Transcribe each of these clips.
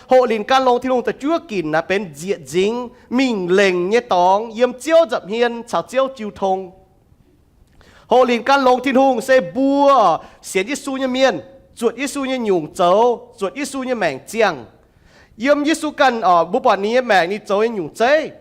Hoqc linc gan longx Tin-Hungh da'juov ginc naaiv benx nzieqc nzingx mingh lengc nyei dorngx yiem Ziouv nza'hmien caux Ziouv jiu tong. Hoqc linc gan longx Tin-Hungh se mbuo sienx Yesu nyei mienh zuotc Yesu nyei nyungc zoux, zuotc Yesu nyei maengc ziangh. Yiem Yesu ganh oc, mbuo buatc ninh nyei maengc, ninh zoux nyei nyungc zeiv.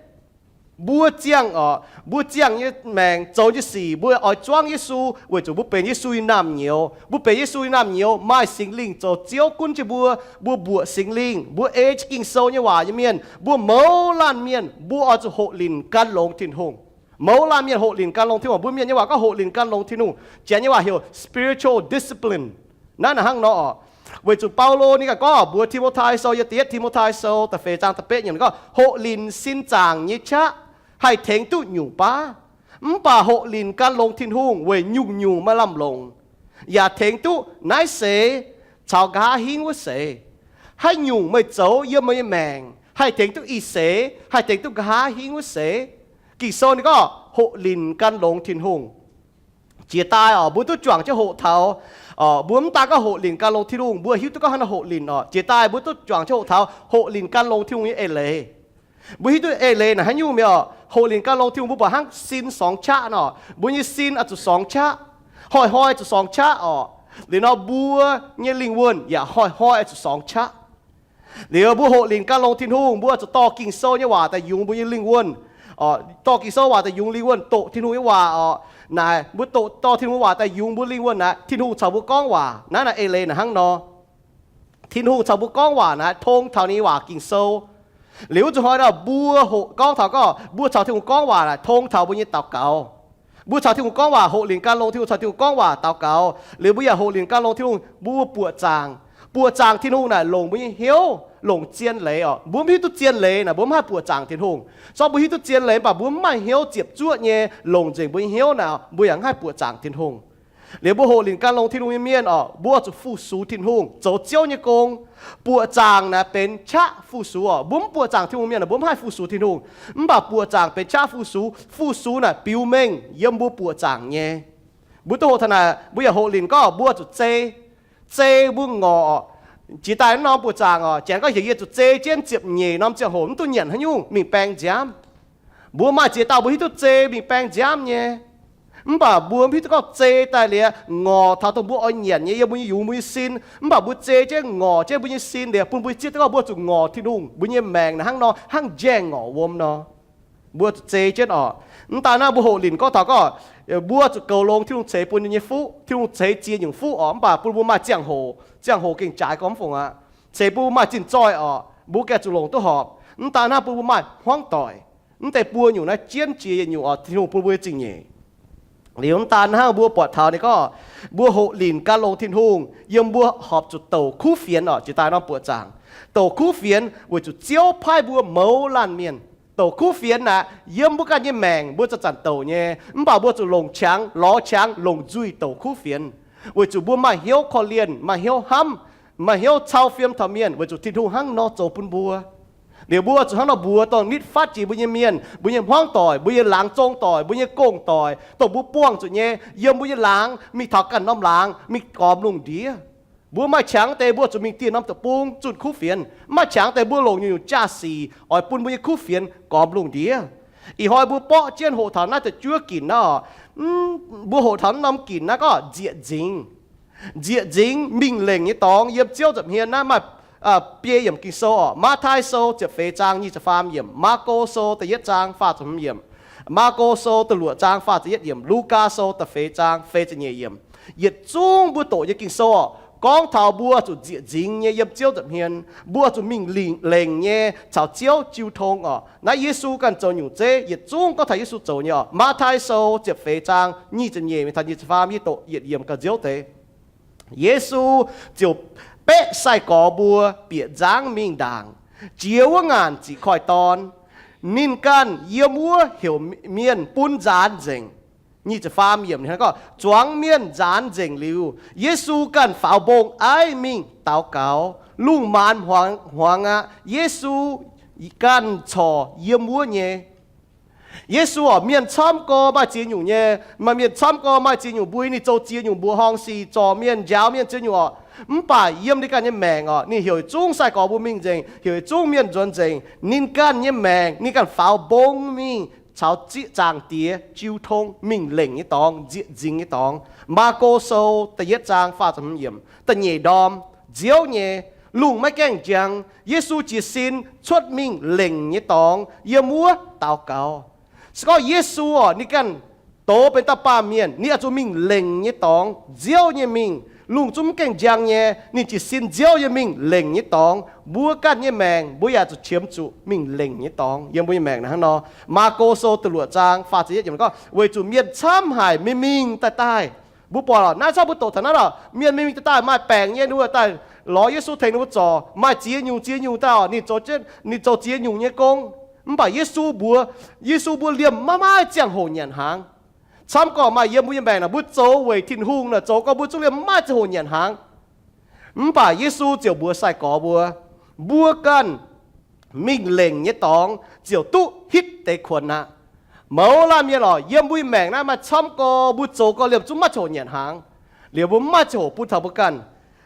Mbuo ziangh oc, mbuo ziangh nyei maengc zoux nyei sic, mbuo oix zuangv Yesu weic zuqc mbuo benx Yesu nyei naamh nyouz. Mbuo benx Yesu nyei naamh nyouz, maaih Singx Lingh zoux Ziouv gunv jienv mbuo. Mbuo mbuoqc Singx Lingh, mbuo ei jienv Ging-Sou nyei waac nyei mienh, mbuo mouz laanh mienh mbuo oix zuqc hoqc linc gan longx Tin-Hungh. Mouz laanh mienh hoqc linc gan longx Tin-Hungh. Mbuo mienh nyei waac gorngv hoqc linc gan longx Tin-Hungh, Janx nyei waac heuc spiritual discipline. Naaiv naaic hnangv nor oc. Weic zuqc Baulo ninh ganh gorngv mbuox Ti^mo^tai Sou, yiem da'yietv Ti^mo^tai Sou da'feix zaang da'betv yiemc gorngv, hoqc linc sin zaangc nyei qaqv haih tengx duqv nyungc baav. Mv baac hoqc linc gan longx Tin-Hungh weic nyungc-nyungc maaih lamh longc, yaac tengx duqv naaiv seix caux nqa'haav hingv wuov seix. Haaix nyungc meih zoux yiem meih nyei maengc haih tengx duqv ih seix, haih tengx duqv nqa'haav hingv wuov seix. Ging-Sou ninh gorngv hoqc linc gan longx Tin-Hungh. Jiex daaih oc, mbuo duqv juangc jienv hoqc taux, mbuo mv daan gorngv hoqc linc gan longx Tin-Hungh, mbuo hiuv duqv gorngv hnangv naaiv hoqc linc oc. Jiex daaih mbuo duqv juangc jienv hoqc taux hoqc linc gan longx Tin-Hungh nyei eix leiz. Mbuo hiuv duqv eix leiz naaic haaix nyungc mi'aqv oc. Hoqc linc gan longx Tin-Hungh mbuo buatc hnangv sin sorngx qaqv nor, mbuo nyei sin oix zuqc sorngx qaqv, hnoi-hnoi zuqc sorngx qaqv oc. Liuz nor mbuo nyei lingh wuonh yaac hnoi-hnoi oix zuqc sorngx qaqv. Liuz mbuo hoqc linc gan longx Tin-Hungh, mbuo zuqc dorh Ging-Sou nyei waac daaih yungz mbuo nyei lingh wuonh. Dorh Ging-Sou waac daaih yungz lingh wuonh, doqc Tin-Hungh nyei waac oc. Naaic mbuo doqc, dorh Tin-Hungh waac daaih yungz mbuo lingh wuonh naaic, Tin-Hungh caux mbuo gorngv waac. Naaiv naaic eix leiz naaic hnangv nor. Tin-Hungh caux mbuo gorngv waac naaic tong taux ninh nyei waac Ging-Sou. Liuz wuov zuqc hnoi naaic mbuo hoqc, gorngv taux gorngv mbuo caux Tin-Hungh gorngv waac naaic tong taux mbuo nyei daux gaux. Mbuo caux Tin-Hungh gorngv waac, hoqc linc gan longx Tin-Hungh, caux Tin-Hungh gorngv waac daux gaux. Liuz mbuo yaac hoqc linc gan longx Tin-Hungh, mbuo buoqc zaangc. Buoqc zaangc Tin-Hungh naaic longc mbuo nyei hnyouv, longc zien leiz oc. Mbuo mv hiuv duqv zien leiz naaic mbuo mv haih buoqc zaangc Tin-Hungh. Zorqv mbuo hiuv duqv zien leiz mv baac mbuo mv maaih hnyouv ziepc zuoqv nyei longc nzengc mbuo nyei hnyouv naaic, mbuo yaac mv haih buoqc zaangc Tin-Hungh. Liuz mbuo hoqc linc gan longx Tin-Hungh nyei mienh oc, mbuo zuqc fu-sux Tin-Hungh, zoux Ziouv nyei gong. Buoqc zaangc naaic benx qaqv fu-sux oc. Mbuo mv buoqc zaangc Tin-Hungh mienh, mbuo mv haih fu-sux Tin-Hungh. Mv baac buoqc zaangc benx qaqv fu-sux. Fu-sux naaic biux mengh yiem mbuo buoqc zaangc nyei. Mbuo duqv hoqc taux naaic, mbuo yaac hoqc linc gorngv mbuo zuqc zei. Zei mbuo ngorc. Jiex daaih naaiv norm buoqc zaangc oc, Janx gorngv yie zuqc zei jienv ziepc nyeic norm ziangh hoc mv duqv nyanc haaix nyungc, mingh baeng nziaamv. Mbuo maaih ziex dauh mbuo hiuv duqv zei mingh baeng nziaamv nyei. Mv baac mbuo mv hiuv duqv gorngv zei daaih liuz ngorc taux dongh mbuo oix nyanc nyei yiem mbuo nyei yungz, mbuo nyei sin. Mv baac mbuo zei jienv ngorc jienv mbuo nyei sin liuz bun mbuo zieqv duqv gorngv mbuo zuqc ngorc Tin-Hungh, mbuo nyei maengc naaic hnangv nor, hnangv njaengh ngorc wuom nor. Mbuo zuqc zei jienv oc. Mv daan naaiv mbuo hoqc linc gorngv taux gorngv mbuo zuqc goux longx Tin-Hungh ceix bun nyei fuqv. Tin-Hungh ceix ziex nyungc fuqv oc, mv baac bun mbuo maaih ziangh hoc. Ziangh hoc gengh jaaix gormx fongc aqv. Ceix bun mbuo maaih zinh zoih oc, mbuo gengh zuqc longc duqv horpc. Mv daan hnangv, bun mbuo maaih hmuangv doic. Mv deix buo nyungc naaiv jienv jiex yietc nyungc oc, Tin-Hungh bun mbuo zingh nyeic. Liuz mv daan hnangv, mbuo buatc taux ninh gorngv mbuo hoqc linc gan longx Tin-Hungh yiem mbuo horpc zuqc douc kuv fienx oc. Jiex daaih norm buoqc zaangc, douc kuv fienx weic zuqc Ziouv paaiv mbuo mouz laanh mienh. Douc kuv fienx naaic yiem mbuo ganh nyei maengc mbuo zanc-zanc douc nyei, mv baac mbuo zuqc longc qangx, lorz qangx longc nzuih douc kuv fienx, weic zuqc mbuo maaih hnyouv korv-lienh, maaih hnyouv hnamv, maaih hnyouv cau fiem taux mienh, weic zuqc Tin-Hungh hnangv nor zoux bun mbuo. Liuz mbuo zuqc hnangv nor mbuox dongh nitv fatv jiex mbuo nyei mienh, mbuo nyei hmuangv doic, mbuo nyei laangz zong doic, mbuo nyei gong-doic, dongh mbuo buangh zuqc nyei, yiem mbuo nyei laangz mingh taux ganh norm laangz mingh gormx lungh ndiev. Mbuo maaih qangx deix mbuo zuqc mingh dieh norm deic-bung zunh kuv fienx. Mv maaih qangx deix mbuo longc nyungc-nyungc jaa-sic oix bun mbuo nyei kuv fienx gormx lungh ndiev. Ih hnoi mbuo borqv jienv hoqc taux naaiv da'juov ginc naaiv oc. Mbuo hoqc taux naaiv norm ginc naaiv gorngv nzieqc nzingx. Nzieqc nzingx mingh lengc nyei dorngx yiem Ziouv nza'hmien naaiv maaih biei yiemc Ging-Sou oc. Matv^taai Sou ziepc feix zaang nyic ziepc faam yiemc, Maako Sou da'yietv zaang faah ziepc hmz yiemc, Maako Sou da'luoqc zaang faah ziepc yietv yiemc, Lugaa Sou da'feix zaang feix ziepc nyeic yiemc. Yietc zungv mbuo doqc nyei Ging-Sou oc, gorngv taux mbuo zuqc nzieqc nzingx nyei yiem Ziouv nza'hmien, mbuo zuqc mingh lengc nyei caux Ziouv jiu tong oc. Naaiv Yesu ganh zoux nyungc zeiv, yietc zungv gorngv taux Yesu zoux nyei oc. Matv^taai Sou ziepc feix zaang nyic ziepc nyeic mingh taux nyic ziepc faam, yie doqc yietc yiemc gauh nziouv deix. Yesu ziouc beqv sai-gorx mbuo bieqc nzangv mingh ndaangc, jiex wuov ngaanc ziqc koiv-dorn. Ninh ganh yiem wuov heuc mienh bun nzaanx nzengc. Nyic ziepc faam yiemc gorngv, zuangx mienh nzaanx nzengc liuz, Yesu ganh faaux mbong aiv mingh daux gaux. Lungh maanz hmuangx aqv. Yesu ganh corc yiem wuov nyei. Yesu oc, mienh camv gorx maaih ziex nyungc nyei. Maaih mienh camv gorx maaih ziex nyungc mbui, ninh zoux ziex nyungc mbuoqc horngh sic, zorc mienh, njaaux mienh ziex nyungc oc. Mv baac yiem ninh ganh nyei maengc orqc, ninh heuc yietc zungv sai-gorx mbuo mingh nzengc, heuc yietc zungv mienh nzuonx nzengc. Ninh ganh nyei maengc, ninh ganh faaux mbong mingh caux Zaangc Diex jiu tong, mingh lengc nyei dorngx, nzieqc nzingx nyei dorngx. Maako Sou da'yietv zaang faah ziepc hmz yiemc. Da'nyeic ndorm, nziouv nyei, lungh maiv gaengh njang, Yesu jiez sin cuotv mingh lengc nyei dorngx yiem wuov daux gaux. Se gorngv Yesu orqc, ninh ganh doz benx dauh baamh mienh, ninh oix zuqc mingh lengc nyei dorngx, nziouv nyei mingh. Lungh zungv mv gaengh njang nyei, ninh jiez sin nziouv nyei mingh lengc nyei dorngx. Mbuo ganh nyei maengc mbuo yaac zuqc qiemx zuqc mingh lengc nyei dorngx yiem mbuo nyei maengc naaiv hnangv nor. Maako Sou da'luoqc zaang faah ziepc yietv yiemc gorngv, weic zuqc mienh camv haic mingh mingh daaih daaih. Mbuo buatc orqc, naaiv camv mbuo doqc taux naaiv orqc, mienh mingh mingh daaih daaih, maaih baengc nyei, ninh mbuo daaih lorz Yesu tengx ninh mbuo zorc. Maaih ziex nyungc ziex nyungc daaih orqc, ninh zoux, ninh zoux ziex nyungc nyei gong. Mv baac Yesu mbuox, Yesu mbuo liemh maiv maaih ziangh hoc nyanc hnaangx. Camv gorqv maaih yiem mbuo nyei maengc naaic, mbuo zoux weic Tin-Hungh naaic, zoux gorngv mbuo zungv liemh mv maaih ziangh hoc nyanc hnaangx. Mv baac Yesu ziouc mbuox sai-gorx mbuo, mbuo ganh mingh lengc nyei dorngx ziouc duqv hitv deix kuonx aqv. Mouz laanh mienh orqc, yiem mbuo nyei maengc naaiv maaih camv gorqv mbuo zoux gorngv liemh zungv maiv ziangh hoc nyanc hnaangx, liemh mbuo mv maaih ziangh hoc bun taux mbuo ganh.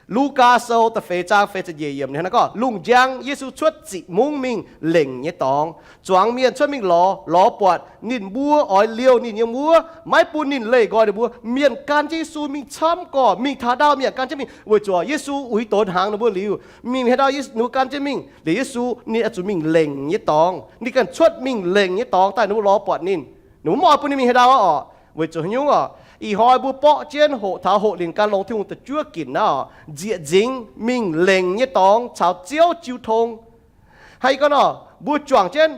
Lugaa Sou da'feix zaang feix ziepc nyeic yiemc hnangv naaiv gorngv, lungh njang Yesu cuotv ziqc mungv mingh lengc nyei dorngx. Zuangx mienh cuotv mingh lorz, lorz buatc ninh mbuo oix liouh ninh nyei wuov, maiv bun ninh leih nqoi ninh mbuo. Mienh gan jienv Yesu mingh camv gorqv, mingh taux ndau mienh gan jienv mingh, weic zuqc Yesu uix donx hnaangx ninh mbuo liuz, mingh haaix ndau ninh mbuo gan jienv mingh. Liuz Yesu ninh oix zuqc mingh lengc nyei dorngx, ninh ganh cuotv mingh lengc nyei dorngx daaih ninh mbuo lorz buatc ninh. Ninh mbuo mv oix bun ninh mingh haaix ndau orqc. Weic zuqc haaix nyungc orqc? Ih hnoi mbuo borqv jienv hoqc taux hoqc linc gan longx Tin-Hungh da'juov ginc naaiv orqc, nzieqc nzingx mingh lengc nyei dorngx caux Ziouv jiu tong. Hnangv yie gorngv nor, mbuo juangc jienv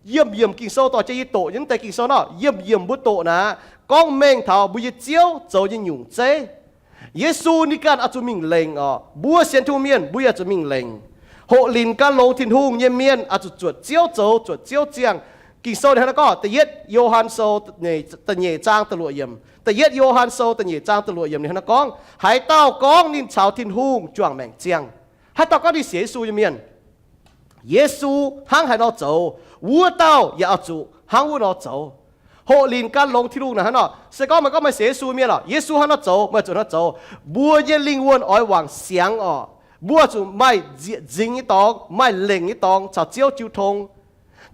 yiemh yiemc Ging-Sou dorh jienv yie doqc nyei mv deix Ging-Sou nor, yiemh yiemc mbuo doqc naaic, gorngv mengh taux mbuo nyei Ziouv zoux nyei nyungc zeiv. Yesu ninh ganh oix zuqc mingh lengc orqc. Mbuo sienx Tin-Hungh mienh mbuo yaac zuqc mingh lengc. Hoqc linc gan longx Tin-Hungh nyei mienh oix zuqc zuotc Ziouv zoux, zuotc Ziouv ziangh. Ging-Sou ninh hnangv naaiv gorngv, da'yietv Yo^han Sou da'nyeic zaang da'luoqc yiemc. Da'yietv Yo^han Sou da'nyeic zaang da'luoqc yiemc ninh hnangv naaiv gorngv, haaix dauh gorngv ninh caux Tin-Hungh juangc maengc ziangh, haaix dauh gorngv ninh sienx Yesu nyei mienh, Yesu hnangv haaix nor zoux, wuov dauh yaac oix zuqc hnangv wuov nor zoux. Hoqc linc gan longx Tin-Hungh naaic hnangv nor, se gorngv meih gorngv meih sienx Yesu mienh orqc, Yesu hnangv nor zoux, meih zuqc hnangv zoux. Mbuo nyei lingh wuonh oix wangc siangx orqc. Mbuo zuqc maaih nzieqc nzingx nyei dorngx, maaih lengc nyei dorngx caux Ziouv jiu tong.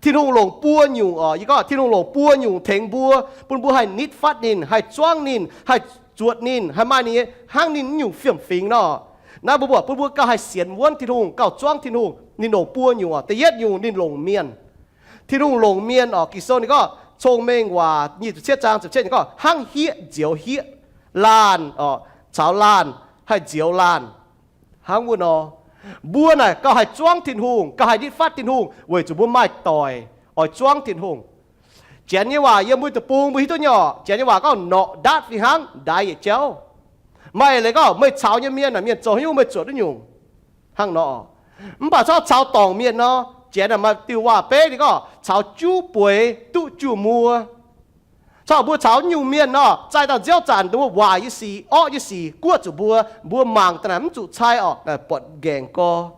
Tin-Hungh longc buo nyungc orqc, yie gorngv Tin-Hungh longc buo nyungc tengx mbuo, bun mbuo haih nitv fatv ninh, haih zuangv ninh, haih zuotc ninh, haih maaih ninh nyei hnangv ninh nyungc fiem-fingx nor. Naaiv mbuo buatc bun mbuo gauh haih sienx wuonv Tin-Hungh, gauh zuangv Tin-Hungh. Ninh longc buo nyungc orqc. Da'yietv nyungc ninh longc mienh. Tin-Hungh longc mienh orqc, Ging-Sou ninh gorngv Cong-Mengh Waac nyic ziepc cietv zaang ziepc cietv ninh gorngv, hnangv hieqv nzioux hieqv laanh orqc, caux laanh haih nzioux laanh. Hnangv wuov nor, mbuo naaic gauh haih zuangv Tin-Hungh, gauh haih nitv fatv Tin-Hungh weic zuqc mbuo maaih doic oix zuangv Tin-Hungh. Janx nyei waac yiem mbuo deic-bung mbuo hiuv duqv nyei orqc. Janx nyei waac gorngv, norqc ndaatv fih hnangv ndaix yietc jauv. Maaih leiz gorngv meih caux nyei mienh aah, mienh zoux haaix nyungc meih zuotc wuov nyungc hnangv nor. Mv baac corc caux dorngc mienh nor, Janx aah, maaih diuh waac-beiv ninh gorngv caux juv bueix duqv juv muo. Corc mbuo caux nyungc mienh nor, zaih dauh nziouv zanc dongh wuov waaic nyei sic, orqv nyei sic guoqv zuqc mbuo, mbuo mangc daaih naaic mv zuqc cai orqc, buatc nqaengc gorx.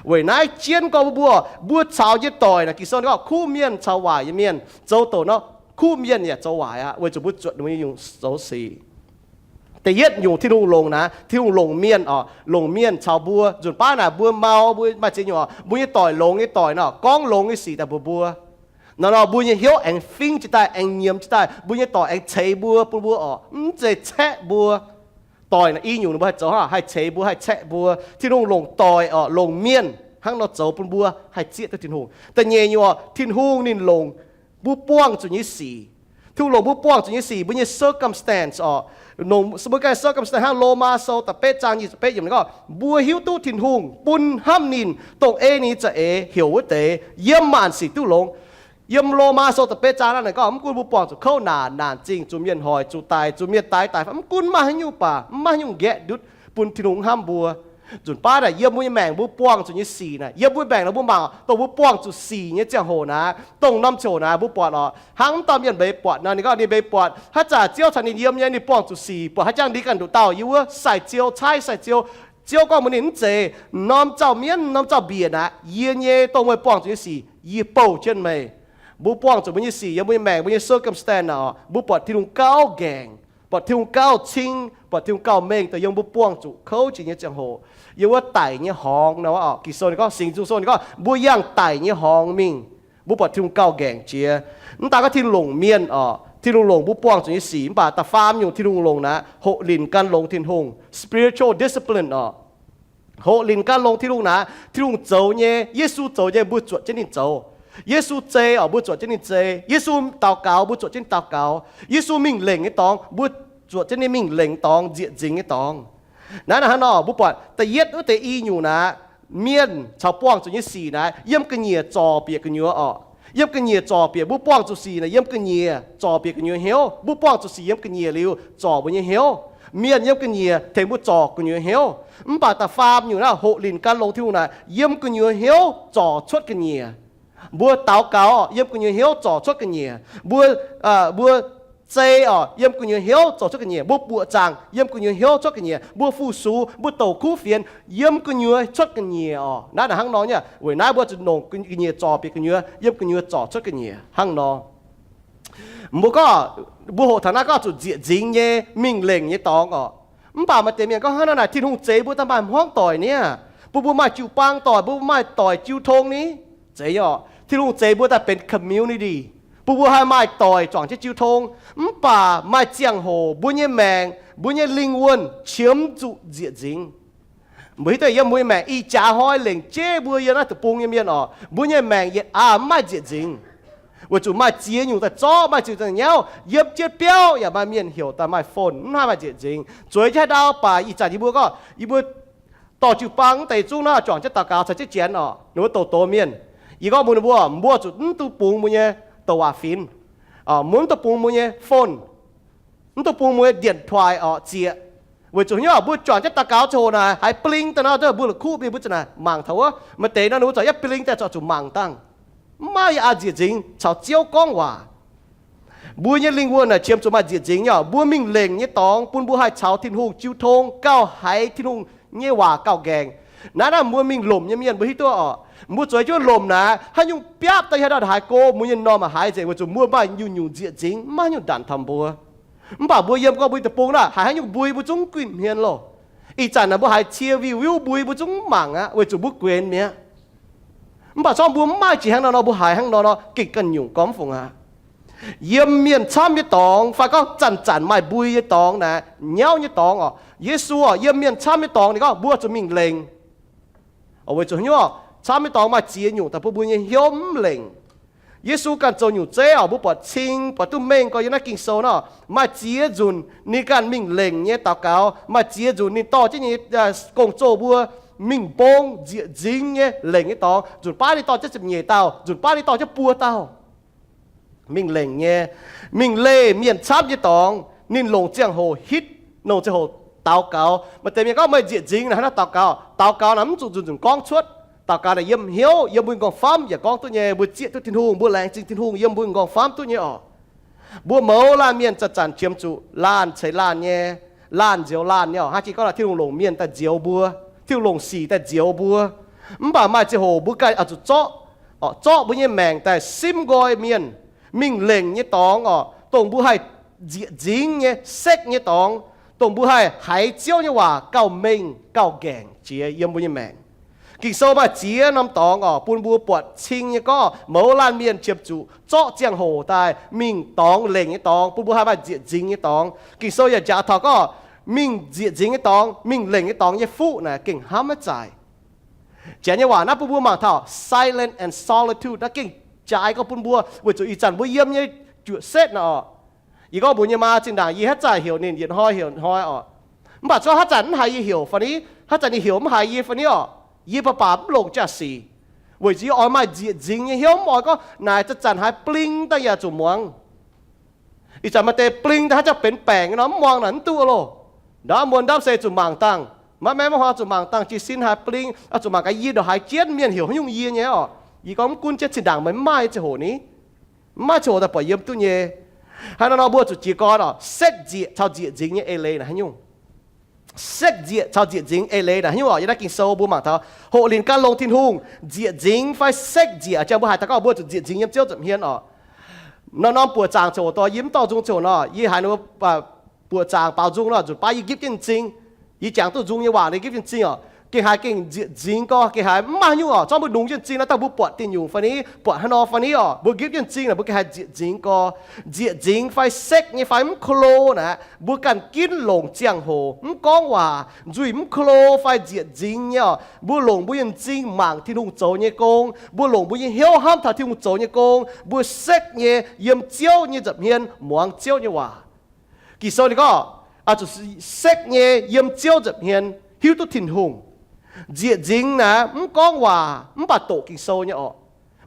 Weic naaiv jienv gorngv mbuo, mbuo caux nyei doic naaic, Ging-Sou ninh gorngv kuv mienh caux waaic nyei mienh zoux douc nor, kuv mienh yaac zoux waaic aqv, weic zuqc mbuo zuotc ninh mbuo nyei nyungc zoux sic. Da'yietv nyungc Tin-Hungh longc naaic, Tin-Hungh longc mienh orqc, longc mienh caux mbuo. Nzunc baav naaic mbuo mau, mbuo maaih ziex nyungc orqc, mbuo nyei doic longx nyei doic nor, gorngv longx nyei sic daaih mbuox mbuo. Nor nor mbuo nyei hnyouv aengx fingv jiez daaih, aengx nyiemz jiez daaih, mbuo nyei doic aengx ceix mbuo, bun mbuo orqc, mv zeiz caeqv mbuo. Doic naaic i nyungc ninh mbuo haih zoux, haih ceix mbuo, haih caeqv mbuo. Tin-Hungh longc doic orqc, longc mienh hnangv nor zoux bun mbuo haih zieqv duqv Tin-Hungh. Da'nyeic nyungc orqc, Tin-Hungh ninh longc mbuo buangh zuqc nyei sic. Tin-Hungh longc mbuo buangh zuqc nyei sic, mbuo nyei circumstance orqc. Mbuo ganh circumstance hnangv Lomaa Sou da'betv zaang nyic ziepc betv yiemc ninh gorngv, mbuo hiuv duqv Tin-Hungh bun hnamv ninh, dongh ei ninh za'eix heuc wuov deix, yiem maanc sic duqv longx. Yiem Lomaa Sou da'betv zaang naaiv ninh gorngv, mv gunv mbuo buangh zuqc kouv naanc, naanc zingh, zuqc mienh hoic, zuqc daic, zuqc mienh daix daic, mv gunv maaih haaix nyungc baac, mv maaih haaix nyungc nqaeqv ndutv bun Tin-Hungh hnamv mbuo. Nzunc baav naaic yiem mbuo nyei maengc mbuo buangh zuqc nyei sic naaic, yiem mbuo maengc naaic mbuo mangc dongh mbuo buangh zuqc sic nyei ziangh hoc naaic, dongh norm ziangh hoc naaic mbuo buatc orqc, hnangv m'dauh mienh mbeix buatc nor, ninh gorngv ninh mbeix buatc haaix zanc Ziouv caux ninh yiem nyei, ninh buangh zuqc sic, buatc haaix jangx ninh ganh nduqc dauh yiem wuov sai-ziou, caaiv sai-ziou. Ziouv gorngv mbuox ninh, mv zeiz, norm zauh mienv, norm zauh mbiec naaic, yie nyei dongh meih buangh zuqc nyei sic yie bouh jienv meih. Mbuo buangh zuqc mbuo nyei sic yiem mbuo nyei maengc, mbuo nyei circumstance naaic orqc, mbuo buatc Tin-Hungh gauh nqaengc. Buatc Tin-Hungh gauh cing, buatc Tin-Hungh gauh mengh daaih yiem mbuo buangh zuqc kouv jiex nyei ziangh hoc, yiem wuov daic nyei horngz nor, Ging-Sou ninh gorngv, Singx Nzung Sou ninh gorngv, mbuo yangh daic nyei horngz mingh, mbuo buatc Tin-Hungh gauh nqaengc jiex. Mv daaih gorngv Tin-Hungh longc mienh oc, Tin-Hungh longc mbuo buangh zuqc nyei sic, mv baac da'faam nyungc Tin-Hungh longc naaiv hoqc linc gan longx Tin-Hungh, spiritual discipline oc. Hoqc linc gan longx Tin-Hungh naaiv, Tin-Hungh zoux nyei, Yesu zoux nyei, mbuo zuotc jienv ninh zoux. Yesu zei oc, mbuo zuotc jienv ninh zei. Yesu daux gaux, mbuo zuotc jienv ninh daux gaux. Yesu mingh lengc nyei dorngx, mbuo zuotc jienv ninh mingh lengc dorngx, nzieqc nzingx nyei dorngx. Naaiv, naaiv hnangv nor, mbuo buatc da'yietv wuov deix i nyungc naaiv, mienh caux buangh zuqc nyei sic naaiv, yiem ga'nyiec zorc bieqc gu'nyuoz oc. Yiem ga'nyiec zorc bieqc, mbuo buangh zuqc sic naaiv yiem ga'nyiec zorc bieqc gu'nyuoz hnyouv. Mbuo buangh zuqc sic yiem ga'nyiec liuz zorc mbuo nyei hnyouv. Mienh yiem ga'nyiec tengx mbuo zorc gu'nyuoz hnyouv. Mv baac da'faam nyungc naaiv, hoqc linc gan longx Tin-Hungh naaiv, yiem gu'nyuoz hnyouv zorc cuotv ga'nyiec. Mbuo daux gaux oc, yiem gu'nyuoz hnyouv zorc cuotv ga'nyiec. Mbuo, mbuo zei oc, yiem gu'nyuoz hnyouv zorc cuotv ga'nyiec. Mbuo buoqc zaangc, yiem gu'nyuoz hnyouv cuotv ga'nyiec. Mbuo fu-sux, mbuo douc kuv fienx, yiem gu'nyuoz cuotv ga'nyiec oc. Naaiv naaic hnangv nor nyei, weic naaiv mbuo zuqc longc ga'nyiec zorc bieqc gu'nyuoz, yiem gu'nyuoz zorc cuotv ga'nyiec hnangv nor. Mbuo gorngv, mbuo hoqc taux naaiv gorngv zuqc nzieqc nzingx nyei, mingh lengc nyei dorngx oc. Mv baac maaih deix mienh gorngv, hnangv naaiv naaic Tin-Hungh zeix mbuo daaih maaih hmuangv doic niaa, bun mbuo maaih jiu-baang doic, bun mbuo maaih doic jiu tong ni. Zeiz nyei oc. Tin-Hungh zeix mbuo daaih benx community, bun mbuo haih maaih doic juangc jienv jiu tong. Mv baac maaih ziangh hoc mbuo nyei maengc, mbuo nyei lingh wuonh qiemx zuqc nzieqc nzingx. Mbuo hiuv duqv yiem mbuo nyei maengc ih jaax hnoi lengc jeiv mbuo yiem naaiv deic-bung nyei mienh oc, mbuo nyei maengc yietc aqv mv maaih nzieqc nzingx. Weic zuqc maaih ziex nyungc daaih zorqv, maaih ziex nyungc daaih nyauv. Yiem jienv biauv yaac maaih mienh heuc daaih maaih phone, mv haih maaih nzieqc nzingx. Zueiz jienv haaix ndau baac ih zanc yie mbuo gorngv, yie mbuo dorh jiu-baang mv deix zungv naaiv juangc jienv daux gaux caux jienv janx oc, ninh mbuo douc douc mienh. Yie gorngv mbuox ninh mbuo, mbuo zuqc mv duqv bungx mbuo nyei douc waac-finx, mbuo mv duqv bungx mbuo nyei phone, mv duqv bungx mbuo nyei điện thoại oc zieqc. Weic zuqc hnyouv mbuo juangc jienv daux gaux ziangh hoc naaic haiz bling daaih nor, mbuo la'kuqv mingh mbuo ziouc naaic mangc taux wuov. Maaih deix nor ninh mbuo zuqc yaac bling daaih zuqc mangc dangh. Mv maaih yaac a'nzieqc nzingx caux Ziouv gorngv waac. Mbuo nyei lingh wuonh naaic qiemx zuqc maaih nzieqc nzingx nyei oc. Mbuo mingh lengc nyei dorngx bun mbuo haih caux Tin-Hungh jiu tong, gauh haiz Tin-Hungh nyei waac gauh nqaengc. Naaiv naaiv mbuo mingh lomc nyei mienh mbuo hiuv duqv oc. Mbuo zueiz jienv lomc naaic haaix nyungc biapv daaih haaix dauh haaix go, mbuo nyei m'normh haiz nzengc weic zuqc mbuo maaih nyungc-nyungc nzieqc nzingx, maiv nyungc ndanc taux mbuo. Mv baac mbuo yiem gorngv mbuo deic-bung naaic haiz haaix nyungc mbui mbuo zungv guinh hmien loh. Ih zanc naaic mbuo haiz cie view mbuo mbuo zungv mv mangc aqv weic zuqc mbuo guenx mi'aqv. Mv baac zorqv mbuo mv maaih jiex hnangv nor nor, mbuo haiz hnangv nor nor gengh ganh nyungc gormx fungc aqv. Yiem mienh camv nyei dorngx fai gorngv zanc-zanc maaih mbui nyei dorngx naaic, nyauv nyei dorngx oc, Yesu oc, yiem mienh camv nyei dorngx ninh gorngv mbuo zuqc mingh lengc. Weic zuqc hnyouv camv nyei dorngx maaih ziex nyungc daaih bun mbuo nyei hnyouv mv lengc. Yesu ganh zoux nyungc zeiv oc, mbuo buatc cing buatc duqv mengh gorx yiem naaiv Ging-Sou nor, maaih ziex nzunc ninh ganh mingh lengc nyei daux gaux, maaih ziex nzunc ninh dorh jienv nyei gong-zoh mbuo mingh mbong nzieqc nzingx nyei lengc nyei dorngx. Nzunc baav ninh dorh jienv ziepc nyeic dauh, nzunc baav ninh dorh jienv buo dauh. Mingh lengc nyei, mingh leih mienh camv nyei dorngx, ninh longc ziangh hoc hitv, longc ziangh hoc daux gaux. Maaih deix mienh gorngv meih nzieqc nzingx naaic hnangv naaiv daux gaux. Daux gaux naaic mv zuqc nzunc nzunc gorngv cuotv. Daux gaux naaic yiem hnyouv, yiem mbuo nqorngv-famv yaac gorngv duqv nyei. Mbuo zieqv duqv Tin-Hungh, mbuo laengz zingh Tin-Hungh yiem mbuo nqorngv-famv duqv nyei oc. Mbuo mouz laanh mienh zanc-zanc qiemx zuqc laanh ceix laanh nyei, laanh nzioux laanh nyei oc. Hnangv jiex gorngv naaic Tin-Hungh longc mienh daaih nzioux mbuo, Tin-Hungh longc sic daaih nzioux mbuo. Mv baac maaih ziangh hoc mbuo ganh oix zuqc zorqv, zorqv mbuo nyei maengc daaih simv nqoi mienh mingh lengc nyei dorngx oc, dongh mbuo haih nzieqc nzingx nyei sekv nyei dorngx, dongh mbuo haih haiz Ziouv nyei waac gauh mengh gauh nqaengc jiex yiem mbuo nyei maengc. Ging-Sou maaih ziex norm dorngx oc, bun mbuo buatc cing nyei gorngv mouz laanh mienh qiemx zuqc zorqv ziangh hoc daaih mingh dorngx lengc nyei dorngx, bun mbuo haih maaih nzieqc nzingx nyei dorngx. Ging-Sou yaac njaaux taux gorngv mingh nzieqc nzingx nyei dorngx, mingh lengc nyei dorngx nyei fuqv naaic gengh hnamv maiv zaaic. Janx nyei waac naaiv bun mbuo mangc taux silence and solitude naaiv gengh jaaix gorx bun mbuo weic zuqc ih zanc mbuo yiem nyei juoqc setv naaic oc. Yie gorngv mbuox nyei maa zinh ndaangc yie haaix zanc heuc ninh yietc hnoi heuc hnoi oc. Mv baac zorqv haaix zanc mv haiz yie heuc fai ni, haaix zanc ninh heuc mv haiz yie fai ni oc, yie baac baac mv longc jaa-sic. Weic zuqc yie oix maaih nzieqc nzingx nyei hnyouv, mv oix gorngv naaic zanc-zanc haiz bling daaih yaac zuqc muangx. Ih zanc maaih deix bling daaih haaix zanc benx baengc nor mv muangx naaic mv duqv loh. Ndaamv muonz ndaamv se zuqc mangc dangh, maiv maengx maiv huaang zuqc mangc dangh jiez sin haaix bling, zuqc mangc gaax yie ndongc haaix jienv mienh heuc haaix nyungc yie nyei oc. Yie gorngv mv gunv jienv zinh ndaangc meih mv maaih ziangh hoc ni, mv maaih ziangh hoc daaih buatc yiem duqv nyei. Hnangv naaiv nor mbuo zuqc jiez gorn oc, sekv nzieqc caux nzieqc nzingx nyei eix leiz naaic haaix nyungc? Sekv nzieqc caux nzieqc nzingx eix leiz naaic haaix nyungc oc? Yiem naaiv Ging-Sou mbuo mangc taux hoqc linc gan longx Tin-Hungh, nzieqc nzingx fai sekv nzieqc, jang mbuo haiz taux gorngv mbuo zuqc nzieqc nzingx yiem Ziouv nza'hmien oc. Nor norm buoqc zaangc ziouc doix yie mv dorh nzung ziouc nor, yie haiz ninh mbuo buoqc zaangc baaux nzung nor, nzunc baav yie gipv jienv m'zing. Yie jangx duqv nzung nyei waac, yie gipv jienv m'zing oc. Gengh haaix gengh nzieqc nzingx gorx, gengh haaix mv maaih nyungc oc. Zorqv mbuo longc jienv m'zing nor, dangh mbuo buatc diuh nyungc fai ni, buatc haaix nor fai ni oc, mbuo gipv jienv m'zing naaic, mbuo gengh haaix nzieqc nzingx gorx. Nzieqc nzingx fai sekv nyei fai mv ko lo naaic, mbuo ganh ginv longc ziangh hoc mv gorngv waac, nzuih mv ko lo fai nzieqc nzingx nyei oc, mbuo longc mbuo nyei m'zing mangc Tin-Hungh zoux nyei gong, mbuo longc mbuo nyei hnyouv hnamv taux Tin-Hungh zoux nyei gong, mbuo sekv nyei yiem Ziouv nyei nza'hmien muangx Ziouv nyei waac. Ging-Sou ninh gorngv, zuqc sekv nyei yiem Ziouv nza'hmien hiuv duqv Tin-Hungh. Nzieqc nzingx naaic mv gorngv waac mv baac doqc Ging-Sou nyei oc.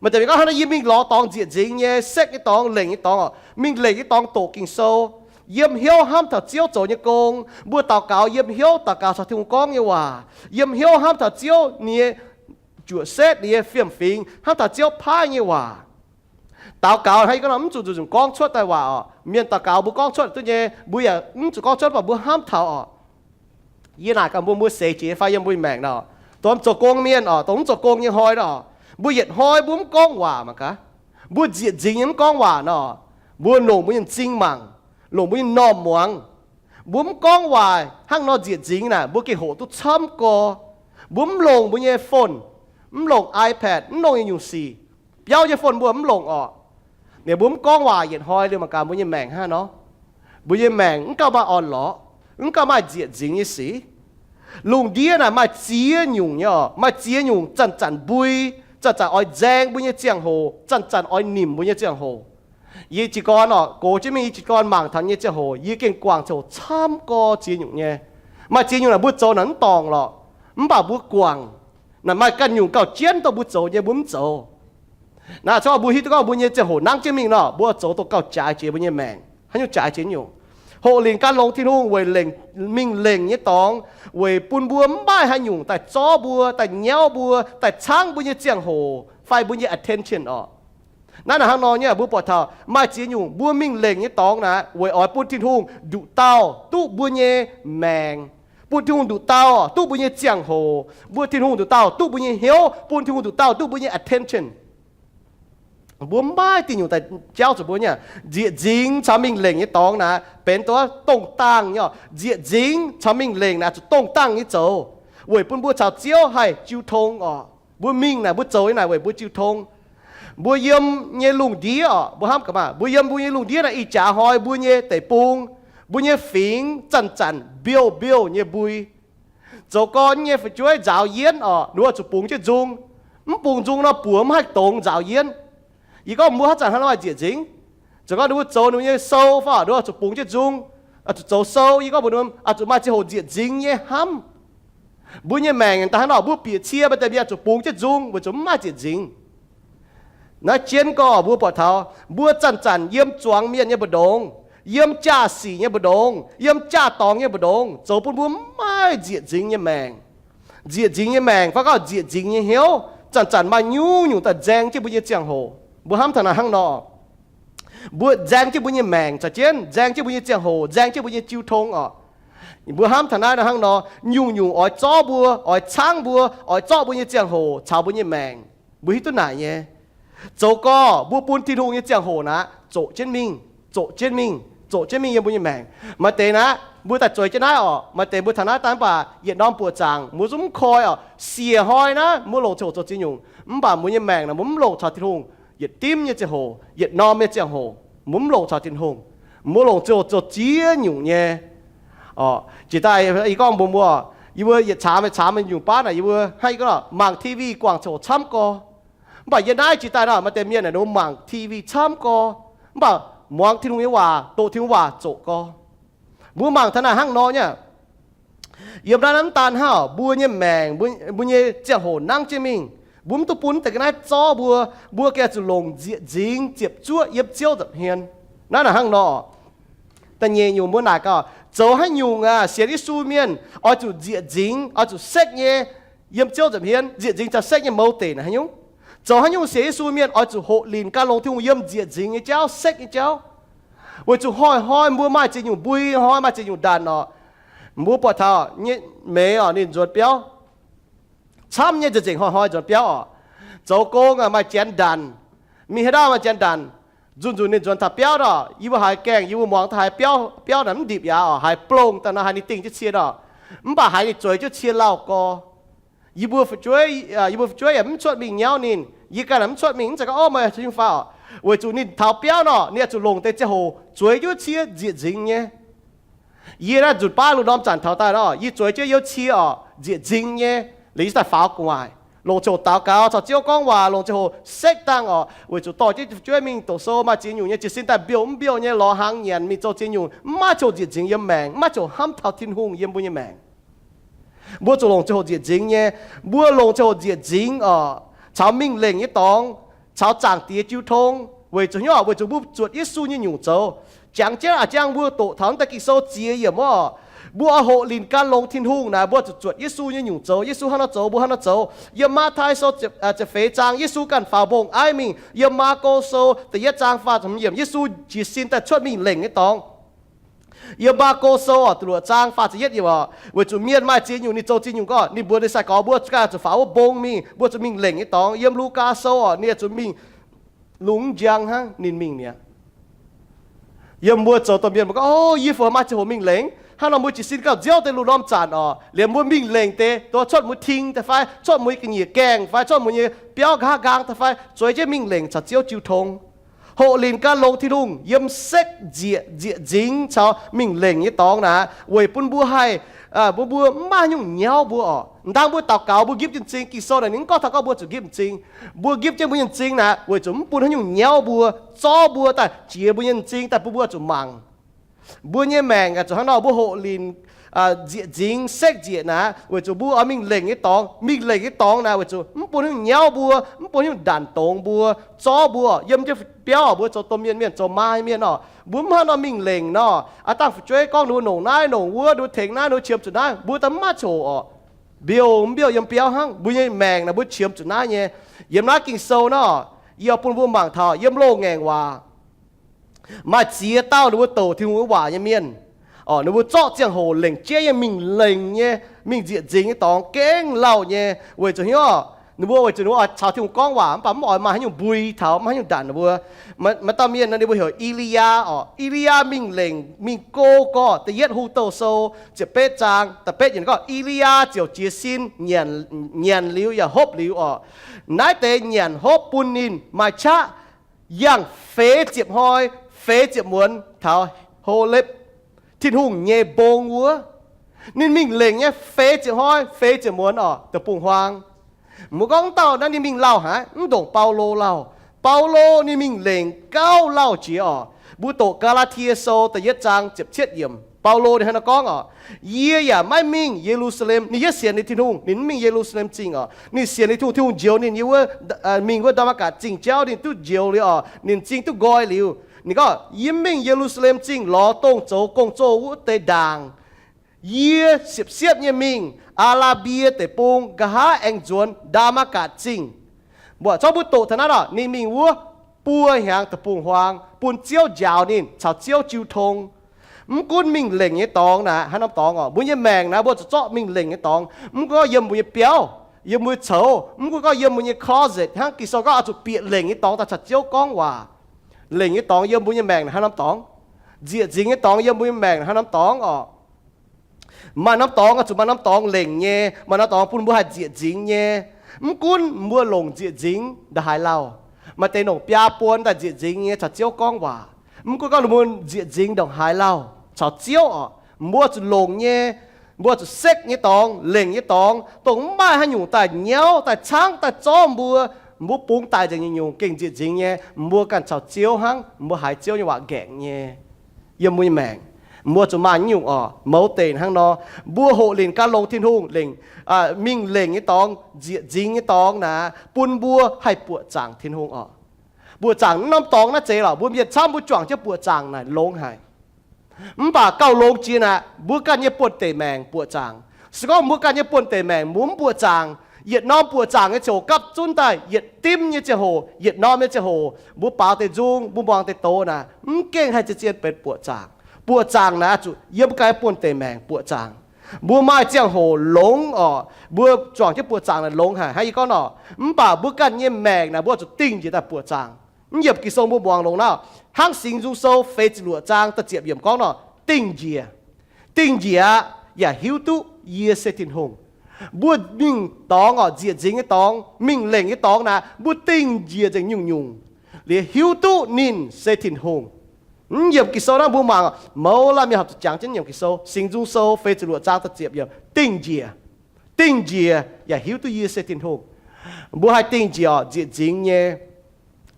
Maaih deix mienh gorngv, hnangv naaiv yie mingh lorz dorngx nzieqc nzingx nyei, sekv nyei dorngx, lengc nyei dorngx oc, mingh lengc nyei dorngx doqc Ging-Sou, yiem hnyouv hnamv taux Ziouv zoux nyei gong. Mbuo daux gaux yiem hnyouv, daux gaux caux Tin-Hungh gorngv nyei waac, yiem hnyouv hnamv taux Ziouv ninh nyei juoqc setv, ninh nyei fiem-fingx, hnamv taux Ziouv paaiv nyei waac. Daux gaux hnangv yie gorngv nor, mv zuqc nzunc nzunc gorngv cuotv daaih waac oc. Mienh daux gaux mbuo gorngv cuotv duqv nyei, mbuo yaac mv zuqc gorngv cuotv, mv baac mbuo hnamv taux oc. Yie naaic gaax mbuo, mbuo seix jiex fai yiem mbuo nyei maengc nor, dongh mv zoux gong mienh oc, dongh mv zoux gong nyei hnoi nor, mbuo yietc hnoi mbuo mv gorngv waac mangc gaax. Mbuo nzieqc nzingx nyei mv gorngv waac nor, mbuo longc mbuo nyei m'zing mangc, longc mbuo nyei m'normh muangx. Mbuo mv gorngv waac hnangv nor nzieqc nzingx naaic, mbuo gengh hoqc duqv camv gorx. Mbuo mv longc mbuo nyei phone, mv longc iPad, mv longc nyei nyungc sic. Biauv nyei phone mbuo mv longc orqc. Ninh mbuo mv gorngv waac yietc hnoi liuz mangc gaax mbuo nyei maengc hnangv nor. Mbuo nyei maengc mv gauh maaih orn-lorqc, mv gauh maaih nzieqc nzingx nyei sic. Lungh ndiev naaic maaih ziex nyungc nyei orqc, maaih ziex nyungc zanc-zanc mbui, zanc-zanc oix nzaeng mbuo nyei ziangh hoc, zanc-zanc oix nimc mbuo nyei ziangh hoc. Yie jiez gorn orqc, gox jienv mingh yie jiez gorn mangc taux nyei ziangh hoc, yie gengh guangc ziangh hoc camv gorx ziex nyungc nyei. Maaih ziex nyungc naaic mbuo zoux naaic mv dorngc lorqc, mv baac mbuo guangc. Naaic maaih ganh nyungc gauh jienv dongh mbuo zoux nyei mbuo mv zoux. Naaiv corc mbuo hiuv duqv gorngv mbuo nyei ziangh hoc nangv jienv mingh nor, mbuo zoux dongh gauh jaaix jiex mbuo nyei maengc. Haaix nyungc jaaix jiex nyungc? Hoqc lingc gan longx Tin-Hungh weic lengc, mingh lengc nyei dorngx, weic bun mbuo mv maaih haaix nyungc daaih zorv mbuo, daaih nyauv mbuo, daaih caangv mbuo nyei ziangh hoc fai mbuo nyei attention orqc. Naaiv naaic hnangv nor nyei, mbuo buatc taux maaih ziex nyungc mbuo mingh lengc nyei dorngx naaic weic oix bun Tin-Hungh nduqc dauh duqv mbuo nyei maengc, bun Tin-Hungh nduqc dauh duqv mbuo nyei ziangh hoc, bun Tin-Hungh nduqc dauh duqv mbuo nyei hnyouv, bun Tin-Hungh nduqc dauh duqv mbuo nyei attention. Mbuo mv maaih diuh nyungc daaih jauv zuqc mbuo nyei. Nzieqc nzingx caux mingh lengc nyei dorngx naaic benx dongh dongh dangh nyei orqc. Nzieqc nzingx caux mingh lengc naaic zuqc dongh dangh nyei zoux, weic bun mbuo caux Ziouv haih jiu tong orqc. Mbuo mingh naaic, mbuo zoux nyei naaic weic mbuo jiu tong. Mbuo yiem nyei lungh ndiev orqc, mbuo hnamv gaax maah, mbuo yiem mbuo nyei lungh ndiev naaic ih jaax hnoi mbuo nyei deic-bung, mbuo nyei fingx zanc-zanc mbiouh mbiouh nyei mbui. Zoux gorn nyei fu'jueiv nzaaux yienv orqc, ninh mbuo zuqc bungx jienv nzung. Mv bungx nzung nor buoz mv haih dongz nzaaux yienv. Yie gorngv mbuo haaix zanc hnangv nor maaih nzieqc nzingx. Zoux gorn ninh mbuo zoux ninh mbuo nyei sou fai ninh mbuo zuqc bungx jienv nzung, zuqc zoux sou. Yie gorngv mbuo zuqc maaih ziangh hoc nzieqc nzingx nyei hnamv. Mbuo nyei maengc daaih hnangv nor, mbuo bieqc cie maaih deix mienh zuqc bungx jienv nzung weic zuqc mv maaih nzieqc nzingx. Naaiv jienv gorx mbuo buatc taux mbuo zanc-zanc yiem zuangx mienh nyei mbu'ndongx, yiem jaa-sic nyei mbu'ndongx, yiem jaa-dorngx nyei mbu'ndongx zoux bun mbuo mv maaih nzieqc nzingx nyei maengc. Nzieqc nzingx nyei maengc fai gorngv nzieqc nzingx nyei hnyouv zanc-zanc maaih nyungc-nyungc daaih nzaeng jienv mbuo nyei ziangh hoc. Mbuo hnamv taux naaic hnangv nor, mbuo nzaeng jienv mbuo nyei maengc caux jienv nzaeng jienv mbuo nyei ziangh hoc, nzaeng jienv mbuo nyei jiu tong orqc. Mbuo hnamv taux naaiv hnangv nor, nyungc-nyungc oix zorqv mbuo, oix caangv mbuo, oix zorqv mbuo nyei ziangh hoc caux mbuo nyei maengc. Mbuo hiuv duqv naaic nyei. Zoux gorx mbuo bun Tin-Hungh nyei ziangh hoc naaic zoqc jienv mingh, zoqc jienv mingh, zoqc jienv mingh yiem mbuo nyei maengc. Maaih deix naaic mbuo daaih zueiz jienv naaiv orqc, maaih deix mbuo taux naaiv daaih mv baac yietc norm buoqc zaangc mbuo zungv mv koi orqc. Siec hnoi naaiv mbuo longc ziangh hoc zoux ziex nyungc, mv baac mbuo nyei maengc naaic mbuo mv longc caux Tin-Hungh. Yietc dimv nyei ziangh hoc, yietc norm nyei ziangh hoc, mbuo mv longc caux Tin-Hungh. Mbuo longc ziangh hoc zoux ziex nyungc nyei. Orqc, jiex daaih yie gorngv mbuox mbuo, yie mbuo yietc caamx yietc caamx nyungc baav naaic yie mbuo hnangv yie gorngv mangc T V guangc ziangh hoc camv gorx. Mv baac yie naaiv jiex daaih nor maaih deix mienh naaic nor mangc T V camv gorx, mv baac muangx Tin-Hungh nyei waac, doqc Tin-Hungh waac zoqc gorx. Mbuo mangc taux naaic hnangv nor nyei. Yiem naaiv mv daan hnangv mbuo nyei maengc, mbuo nyei ziangh hoc nangv jienv mingh, mbuo mv duqv bun deix ga'naaiv zorv mbuo. Mbuo gengh zuqc longc nzieqc nzingx ziepc zuoqv yiem Ziouv nza'hmien. Naaiv naaic hnangv nor. Da'nyeic nyungc mbuo naaic gaax, zoux haaix nyungc aac, sienx Yesu mienh oix zuqc nzieqc nzingx, oix zuqc sekv nyei yiem Ziouv nza'hmien. Nzieqc nzingx caux sekv nyei mouz deic naaic haaix nyungc? Zoux haaix nyungc sienx Yesu mienh oix zuqc hoqc linc gan longx Tin-Hungh yiem nzieqc nzingx nyei jauv, sekv nyei jauv. Weic zuqc hnoi-hnoi mbuo maaih ziex nyungc mbui, hnoi maaih ziex nyungc ndanc orqc. Mbuo buatc taux nyei, Meix orqc, ninh nzuonx biauv camv nyei, nzengc nzengc hnoi-hnoi nzuonx biauv orqc. Zoux gong aac maaih janx ndanc, mingh haaix dauh maaih janx ndanc. Nzunc nzunc ninh nzuonx taux biauv nor, yie mbuo haiz gaengh, yie mbuo muangx daaih haiz biauv, biauv naaic mv ndipc yaac oc, haiz blongh daaih nor haiz ninh dingh jienv cie nor, mv baac haiz ninh zueiz jienv cie lauh gorx. Yie mbuo fu'jueiv, yie mbuo fu'jueiv yaac mv cuotv mingh nyauv ninh. Yie ganh yaac mv cuotv mingh, mv zeiz gorngv, Ov, meih cingx faaux oc. Weic zuqc ninh taux biauv nor, ninh oix zuqc longc deix ziangh hoc zueiz jienv cie nzieqc nzingx nyei. Yie naaiv nzunc baav lungh ndorm zanc taux daaih nor, yie zueiz jienv youv cie oc, nzieqc nzingx nyei. Liuz yie daaih faaux gu'nguaaic, longc ziangh hoc daux gaux, caux Ziouv gorngv waac, longc ziangh hoc sekv dangh oc, weic zuqc dorh jienv fu'jueiv mingh doqc sou maaih ziex nyungc nyei, jiez sin daaih mbiouh mv mbiouh nyei, lorz hnaangx nyanc mingh zoux ziex nyungc, mv maaih ziangh hoc nzieqc nzingx yiem maengc, mv maaih ziangh hoc hnamv taux Tin-Hungh yiem mbuo nyei maengc. Mbuo zuqc longc ziangh hoc nzieqc nzingx nyei. Mbuo longc ziangh hoc nzieqc nzingx oc, caux mingh lengc nyei dorngx, caux Zaangc Diex jiu tong, weic zuqc hnyouv, weic zuqc mbuo zuotc Yesu nyei nyungc zoux. Jangx jienv a'jang mbuo doqc taux naaiv deix Ging-Sou ziex yiemc wuov oc, mbuo oix hoqc linc gan longx Tin-Hungh naaic, mbuo zuqc zuotc Yesu nyei nyungc zoux. Yesu hnangv nor zoux, mbuo hnangv nor zoux. Yiem Matv^taai Sou ziepc feix zaang, Yesu ganh faaux mbong aiv mingh. Yiem Maako Sou da'yietv zaang faah ziepc hmz yiemc, Yesu jiez sin daaih cuotv mingh lengc nyei dorngx. Yiem Maako Sou oc, da'luoqc zaang faah ziepc yietv yiemc oc, weic zuqc mienh maaih ziex nyungc ninh zoux ziex nyungc gorngv, ninh mbuox ninh sai-gorx, mbuo ganh zuqc faaux wuov mbong mingh, mbuo zuqc mingh lengc nyei dorngx. Yiem Lugaa Sou oc, ninh zuqc mingh lungh njang hnangv ninh mingh mi'aqv. Yiem mbuo zoux domh mienh mbuo gorngv, Ov, yie fu maaih ziangh hoc mingh lengc. Hnangv nor mbuo jiez sin gauh nziouv deix lungh ndorm zanc oc, liemh mbuo mingh lengc deix, dongh cuotv mbuo ting daaih fai, cuotv mbuo ga'nyiec gaengh fai, cuotv mbuo nyei biauv nqa'haav nqaang daaih fai, zueiz jienv mingh lengc caux Ziouv jiu tong. Hoqc linc gan longx Tin-Hungh yiem sekv nzieqc, nzieqc nzingx caux mingh lengc nyei dorngx naaic, weic bun mbuo haih, bun mbuo mv maaih haaix nyungc nyauv mbuo oc. M'dangv mbuo daux gaux mbuo nqipv m'zing, Ging-Sou naaic ninh mv gorngv taux gorngv mbuo zuqc nqipv m'zing. Mbuo nqipv jienv mbuo nyei m'zing naaic weic zuqc mv bun haaix nyungc nyauv mbuo, zorv mbuo daaih jiex mbuo nyei m'zing daaih bun mbuo zuqc mangc. Mbuo nyei maengc aah, zuqc hnangv nor mbuo hoqc linc nzieqc nzingx sekv nzieqc naaic weic zuqc mbuo oix mingh lengc nyei dorngx. Mingh lengc nyei dorngx naaic weic zuqc mv bun haaix nyungc nyauv mbuo, mv bun haaix nyungc ndanc dongz mbuo, zorv mbuo. Yiem jienv biauv mbuo zoux domh mienh, mienh zoux maa mienh oc, mbuo mv hnangv nor mingh lengc nor, aav dangh fu'jueiv gorngv ninh mbuo nongc naaiv nongc wuov, ninh mbuo tengx naaiv, ninh mbuo qiemx zuqc naaiv, mbuo daaih mv maaih coc oc. Mbiouh mv mbiouh yiem biauv hnangv. Mbuo nyei maengc naaic mbuo qiemx zuqc naaiv nyei. Yiem naaiv Ging-Sou nor, yie bun mbuo mangc taux yiem loz-ngaengc waac maaih ziex dauh ninh mbuo douc Tin-Hungh waac nyei mienh oc, ninh mbuo zorqv ziangh hoc lengc jeiv nyei mingh lengc nyei, mingh nzieqc nzingx nyei dorngx gengh lauh nyei, weic zuqc hnyouv ninh mbuo, weic zuqc ninh mbuo oix caux Tin-Hungh gorngv waac mv baac mv oix maaih haaix nyungc mbui taux, mv maaih haaix nyungc ndanc ninh mbuo. Maaih dauh mienh nor ninh mbuo heuc E^li^yaa oc. E^li^yaa mingh lengc, mingh go gorx. Da'yietv Hungh Douh Sou ziepc betv zaang da'betv yiemc gorngv, E^li^yaa ziouc jiez sin nyanc liuz yaac hopv liuz oc. Naaiv deix nyanc hopv bun ninh maaih qaqv yangh feix ziepc hnoi feix ziepc muonz taux Holepv, Tin-Hungh nyei mbong wuov. Ninh mingh lengc nyei feix ziepc hnoi feix ziepc muonz oc, deic-bung-huaang. Mbuo gorngv dauh naaiv ninh mingh lauh haic, mv ndongc Baulo lauh. Baulo ninh mingh lengc gauh lauh jiex oc. Mbuo doqc Gaa^laa^tie Sou da'yietv zaang ziepc cietv yiemc, Baulo ninh hnangv naaiv gorngv oc, Yie yaac maiv mingh Ye^lu^saa^lem. Ninh yietv sienx ninh Tin-Hungh, ninh mv mingh Ye^lu^saa^lem Zingh oc. Ninh sienx ninh Tin-Hungh, Tin-Hungh njoux ninh yiem wuov, mingh wuov Ndaa^matv^gatc Zingh jauv ninh duqv njoux liuz oc, ninh m'zing duqv nqoi liuz. Ninh gorngv, Yie mv mingh Ye^lu^saa^lem Zingh lorz dongh zoux gong-zoh wuov deix ndaangc. Yie siepv-siepv nyei mingh Aa^laa^mbie Deic-Bung, nqa'haav aengx nzuonx Ndaa^matv^gatc Zingh. Mbuo corc mbuo doqc taux naaiv oc, ninh mingh wuov buo hnyangx deic-bung-huaang bun Ziouv njaaux ninh caux Ziouv jiu tong. Mv gunv mingh lengc nyei dorngx naaic, haaix norm dorngx oc, mbuo nyei maengc naaic mbuo zuqc zorqv mingh lengc nyei dorngx. Mv gunv yiem mbuo nyei biauv, yiem mbuo nyei coux, mv gunv gorngv yiem mbuo nyei closet hnangv, Ging-Sou gorngv oix zuqc bieqc lengc nyei dorngx daaih caux Ziouv gorngv waac. Lengc nyei dorngx yiem mbuo nyei maengc naaic haaix norm dorngx? Nzieqc nzingx nyei dorngx yiem mbuo nyei maengc naaic haaix norm dorngx oc? Maaih norm dorngx oix zuqc maaih norm dorngx lengc nyei, maaih norm dorngx bun mbuo haih nzieqc nzingx nyei. Mv gunv mbuo longc nzieqc nzingx ndongc haaix lauh, maaih deix longc biaa buon daaih nzieqc nzingx nyei caux Ziouv gorngv waac. Mv gunv gorngv ninh mbuo nzieqc nzingx ndongc haaix lauh caux Ziouv oc, mbuo zuqc longc nyei, mbuo zuqc sekv nyei dorngx, lengc nyei dorngx, dongh mv maaih haaix nyungc daaih nyauv, daaih caangv, daaih zorqv mbuo. Mbuo bungx daic nzengc nyungc-nyungc gengh nzieqc nzingx nyei, mbuo ganh caux Ziouv hnangv, mbuo haiz Ziouv nyei waac nqaengc nyei. Yiem mbuo nyei maengc, mbuo zuqc maaih nyungc oc, mouz deic hnangv nor. Mbuo hoqc linc gan longx Tin-Hungh, lengc, mingh lengc nyei dorngx, nzieqc nzingx nyei dorngx naaic, bun mbuo haih buoqc zaangc Tin-Hungh oc. Buoqc zaangc norm dorngx naaiv zeiz lorqc, mbuo mienh camv mbuo juangc jienv buoqc zaangc naaic longx haic. Mv baac gauh longx jiex naaic, mbuo ganh nyei buonv-deic maengc buoqc zaangc. Se gorngv mbuo ganh nyei buonv-deic maengc mbuo mv buoqc zaangc, yietc norm buoqc zaangc nyei ziangh hoc gapv zunv daaih, yietc dimv nyei ziangh hoc, yietc norm nyei ziangh hoc, mbuo baaux deix nzung, mbuo muangx deix doz naaic, mv gengh haih zien-zien benx buoqc zaangc. Buoqc zaangc naaic zuqc yiem ganh buonv-deic maengc buoqc zaangc. Mbuo maaih ziangh hoc longx oc, mbuo juangc jienv buoqc zaangc naaic longx haic hnangv yie gorngv nor. Mv baac mbuo ganh nyei maengc naaic mbuo zuqc dingh njiec daaih buoqc zaangc. Mv yiemc Ging-Sou mbuo muangx longx nor, hnangv Singx Nzung Sou feix ziepc luoqc zaang da'ziepc yiemc gorngv nor, dingh njiec, dingh njiec aqv, yaac hiuv duqv yie se Tin-Hungh. Mbuo mingh dorngx oc, nzieqc nzingx nyei dorngx, mingh lengc nyei dorngx naaic, mbuo dingh njiec nzengc nyungc-nyungc liuz hiuv duqv ninh se Tin-Hungh. Mv yiemc Ging-Sou naaiv mbuo mangc, mouz laanh mienh horpc zuqc jangx jienv yiemc Ging-Sou. Singx Nzung Sou feix ziepc luoqc zaang da'ziepc yiemc, dingh njiec, dingh njiec yaac hiuv duqv yie se Tin-Hungh. Mbuo haih dingh njiec oc, nzieqc nzingx nyei.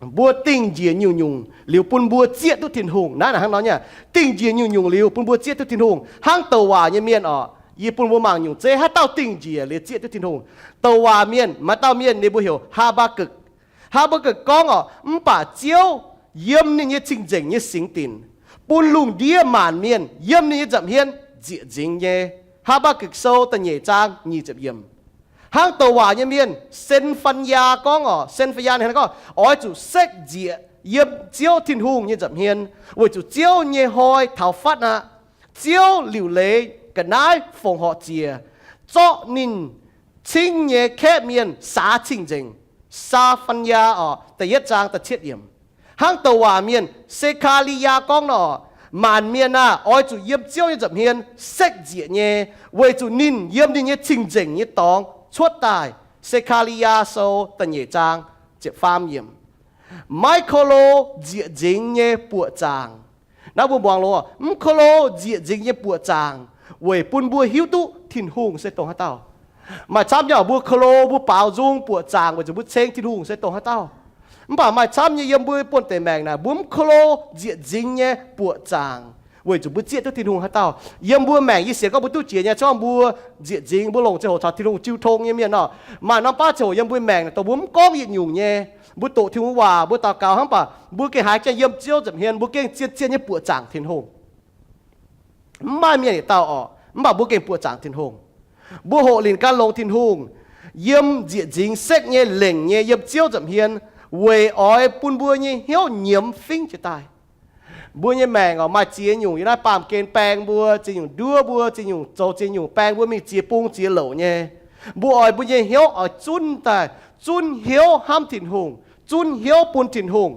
Mbuo dingh njiec nyungc-nyungc liuz bun mbuo zieqv duqv Tin-Hungh. Naaiv hnangv nor nyei, dingh njiec nyungc-nyungc liuz bun mbuo zieqv duqv Tin-Hungh. Hnangv douc waac nyei mienh oc, yie bun mbuo mangc nyungc zeiv haaix dauh dingh njiec liuz zieqv duqv Tin-Hungh. Douc waac mienh, maaih dauh mienh ninh mbuo heuc Haa^mbaa^gakc. Haa^mbaa^gakc gorngv oc, mv baac Ziouv yiem ninh nyei cing-nzengc nyei singx dinc, bun lungh ndiev maanc mienh yiem ninh nyei nza'hmien nzieqc nzingx nyei. Haa^mbaa^gakc Sou da'nyeic zaang nyic ziepc yiemc. Hnangv douc waac nyei mienh, Sen^fan^yaa gorngv oc, Sen^fan^yaa ninh gorngv, oix zuqc sekv njiec yiem Ziouv Tin-Hungh nyei nza'hmien, weic zuqc Ziouv nyei hnoi taux fatv aqv. Ziouv liuc leiz ga'naaiv fongc horc ziec, zorqv ninh cingv nyei kaeqv mienh saax cing-nzengc. Saa^fan^yaa oc, da'yietv zaang da'cietv yiemc. Hnangv douc waac mienh, Se^kaa^li^yaa gorngv nor, maanc mienh aah! Oix zuqc yiem Ziouv nyei nza'hmien sekv njiec nyei, weic zuqc ninh yiem ninh nyei cing-nzengc nyei dorngx cuotv daaih. Se^kaa^li^yaa Sou da'nyeic zaang ziepc faam yiemc. Maiv ko lo nzieqc nzingx nyei buoqc zaangc. Naaiv mbuo muangx longx, mv ko lo nzieqc nzingx nyei buoqc zaangc weic bun mbuo hiuv duqv Tin-Hungh se dongh haaix dauh. Maaih camv nyei mbuo ko lo, mbuo baaux nzung buoqc zaangc weic zuqc mbuo ceng Tin-Hungh se dongh haaix dauh. Mv baac maaih camv nyei yiem mbuo buonv-deic maengc naaic, mbuo mv ko lo nzieqc nzingx nyei buoqc zaangc weic zuqc mbuo zieqv duqv Tin-Hungh haaix dauh. Yiem mbuo maengc yie sienx gorngv mbuo duqv jiex nyei, se gorngv mbuo nzieqc nzingx mbuo longc ziangh hoc taux Tin-Hungh jiu tong nyei mienh nor, maaih norm baav ziangh hoc yiem mbuo maengc naaic dongh mbuo mv gorngv yietc nyungc nyei, mbuo doqc Tin-Hungh waac, mbuo daux gaux hnangv, mv baac mbuo gengh haiz jiex yiem Ziouv nza'hmien mbuo gengh zien-zien nyei buoqc zaangc Tin-Hungh. Mv maaih mienh yietc dauh oc, mv baac mbuo gengh buoqc zaangc Tin-Hungh. Mbuo hoqc linc gan longx Tin-Hungh, yiem nzieqc nzingx sekv nyei lengc nyei yiem Ziouv nza'hmien, weic oix bun mbuo nyei hnyouv nyiemz fingv jiez daaih. Mbuo nyei maengc oc, maaih ziex nyungc yiem naaiv baamh gen baeng mbuo, ziex nyungc nduov mbuo, ziex nyungc zoux ziex nyungc baeng mbuo mingh ziex bung ziex louc nyei. Mbuo oix mbuo nyei hnyouv oix zunv daaih, zunv hnyouv hnamv Tin-Hungh, zunv hnyouv bun Tin-Hungh.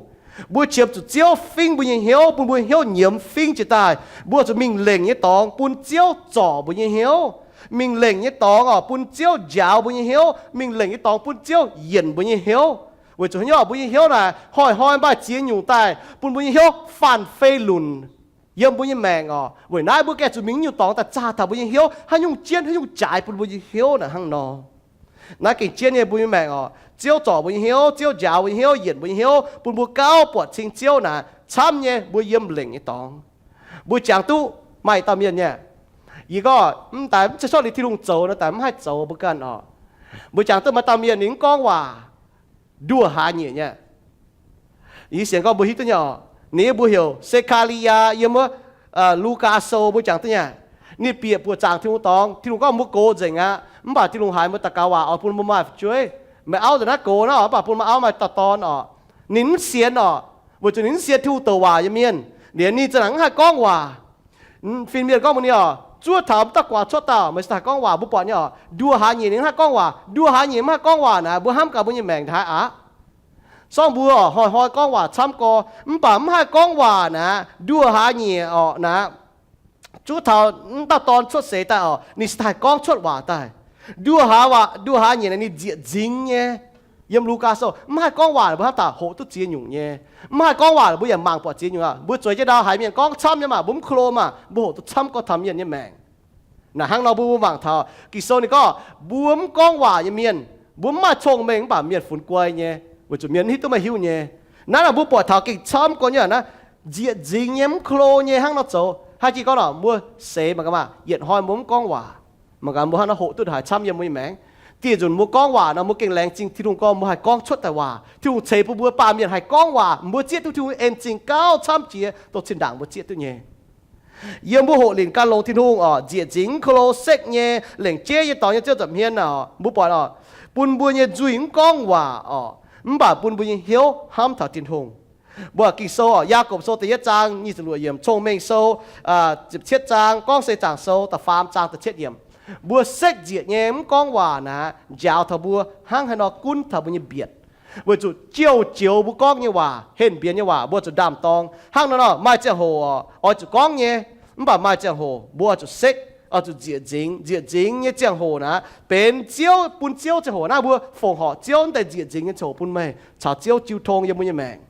Mbuo qiemx zuqc Ziouv fingv mbuo nyei hnyouv, bun mbuo hnyouv nyiemz fingv jiez daaih. Mbuo zuqc mingh lengc nyei dorngx bun Ziouv zorc mbuo nyei hnyouv. Mingh lengc nyei dorngx oc, bun Ziouv njaaux mbuo nyei hnyouv. Mingh lengc nyei dorngx bun Ziouv yienc mbuo nyei hnyouv. Weic zuqc haaix nyungc, mbuo nyei hnyouv naaic hnoi-hnoi maaih ziex nyungc daaih bun mbuo nyei hnyouv faanh fei lunc yiem mbuo nyei maengc oc. Weic naaiv mbuo gengh zuqc mingh nyungc dorngx daaih zaah taux mbuo nyei hnyouv, haaix nyungc jienv haaix nyungc jaaix bun mbuo nyei hnyouv naaic hnangv nor. Naaiv gengh jienv nyei mbuo nyei maengc oc. Ziouv zorc mbuo nyei hnyouv, Ziouv njaaux mbuo nyei hnyouv, yienc mbuo nyei hnyouv, bun mbuo gauh buatc cing Ziouv naaic camv nyei mbuo yiem lengc nyei dorngx. Mbuo jangx duqv maaih dauh mienh nyei, yie gorngv mv daaih mv zeiz cuotv liuz Tin-Hungh zoux nor, daaih mv haih zoux mbuo ganh oc. Mbuo jangx duqv maaih dauh mienh ninh mv gorngv waac, nduoh hlaax nyieqc nyei. Yie sienx gorngv mbuo hiuv duqv nyei oc. Ninh mbuo heuc Se^kaa^li^yaa, yiem wuov Lugaa Sou mbuo jangx duqv nyei. Ninh bieqc buoqc zaangc Tin-Hungh dorngx. Tin-Hungh gorngv mbuo gox nzengc aqv, mv baac Tin-Hungh haiz mbuo daux gaux waac oix bun mbuo maaih fu'jueiv. Meih auv nzengc naaiv gox naaiv oc, mv baac bun meih auv maaih dauh dorn oc. Ninh mv sienx oc, weic zuqc ninh mv sienx Tin-Hungh douc waac nyei mienh. Liuz ninh za'nanc mv haih gorngv waac. Fin-mienh gorngv mbuox ninh oc, zuov taux mv dauh guaax cuotv daaih meih cingx daaih gorngv waac. Mbuo buatc nyei oc, nduoh hlaax nyieqc ninh mv haih gorngv waac. Nduoh hlaax nyieqc mv haih gorngv waac naaic, mbuo hnamv gaax mbuo nyei maengc hnangv haaix aqv. Sorng mbuo oc, hnoi-hnoi gorngv waac camv gorx, mv baac mv haih gorngv waac naaic, nduoh hlaax nyieqc oc naaic, zuov taux mv dauh dorn cuotv seix daaih oc, ninh cingx daaih gorngv cuotv waac daaih. Nduoh hlaax waac, nduoh hlaax nyieqc naaic ninh nzieqc nzingx nyei. Yiem Lugaa Sou mv haih gorngv waac, mbuo hnamv taux hoqc duqv ziex nyungc nyei. Mv haih gorngv waac mbuo yaac mangc buatc ziex nyungc aqv. Mbuo zueiz jienv ndau haiz mienh gorngv camv nyei maah, mbuo mv ko lo maah, mbuo hoqc duqv camv gorx taux mienh nyei maengc. Naaic hnangv nor mbuo mangc taux Ging-Sou ninh gorngv mbuo mv gorngv waac nyei mienh, mbuo mv maaih cong-mengh mv baac mienh funx guai nyei, weic zuqc mienh mv hiuv duqv meih hiuv nyei. Naaiv naaic mbuo buatc taux gengh camv gorx nyei naaiv, nzieqc nzingx nyei, mv ko lo nyei hnangv nor zoux. Haaix jih gorngv nor mbuo seix mangc gaax maah, yietc hnoi mbuo mv gorngv waac, mangc gaax mbuo hnangv nor hoqc duqv haaix camv yiem mbuo nyei maengc. Dieh nzunc mbuo gorngv waac nor mbuo gengh laengz zingh Tin-Hungh gorngv mbuo haih gorngv cuotv daaih waac. Tin-Hungh ceix bun mbuo baamh mienh haih gorngv waac, mbuo zieqv duqv Tin-Hungh en zingh gauh camv jiex dongh zinh ndaangc mbuo zieqv duqv nyei. Yiem mbuo hoqc linc gan longx Tin-Hungh oc, nzieqc nzingx mv ko lo sekv nyei, lengc jeiv nyei dorngx yiem Ziouv nza'hmien oc, mbuo buatc oc, bun mbuo nyei nzuih mv gorngv waac oc, mv baac bun mbuo nyei hnyouv hnamv taux Tin-Hungh. Mbuo Ging-Sou oc, Yaagorpc Sou da'yietv zaang nyic ziepc luoqc yiemc, Cong-Mengh Sou ziepc cietv zaang, Gorngv Seix Zaangc Sou da'faam zaang da'cietv yiemc. Mbuo sekv nzieqc nyei mv gorngv waac naaic, njaaux taux mbuo hnangv haaix nor gunv taux mbuo nyei mbietc. Weic zuqc jouh joux mbuo gorngv nyei waac, henh mbienx nyei waac, mbuo zuqc ndaam-dorng. Hnangv nor nor, maaih ziangh hoc oix zuqc gorngv nyei, mv baac maaih ziangh hoc mbuo oix zuqc sekv, oix zuqc nzieqc nzingx. Nzieqc nzingx nyei ziangh hoc naaic benx Ziouv, bun Ziouv ziangh hoc naaiv mbuo fongc horc Ziouv wuov deix nzieqc nzingx nyei ziangh hoc bun meih caux Ziouv jiu tong yiem mbuo nyei maengc.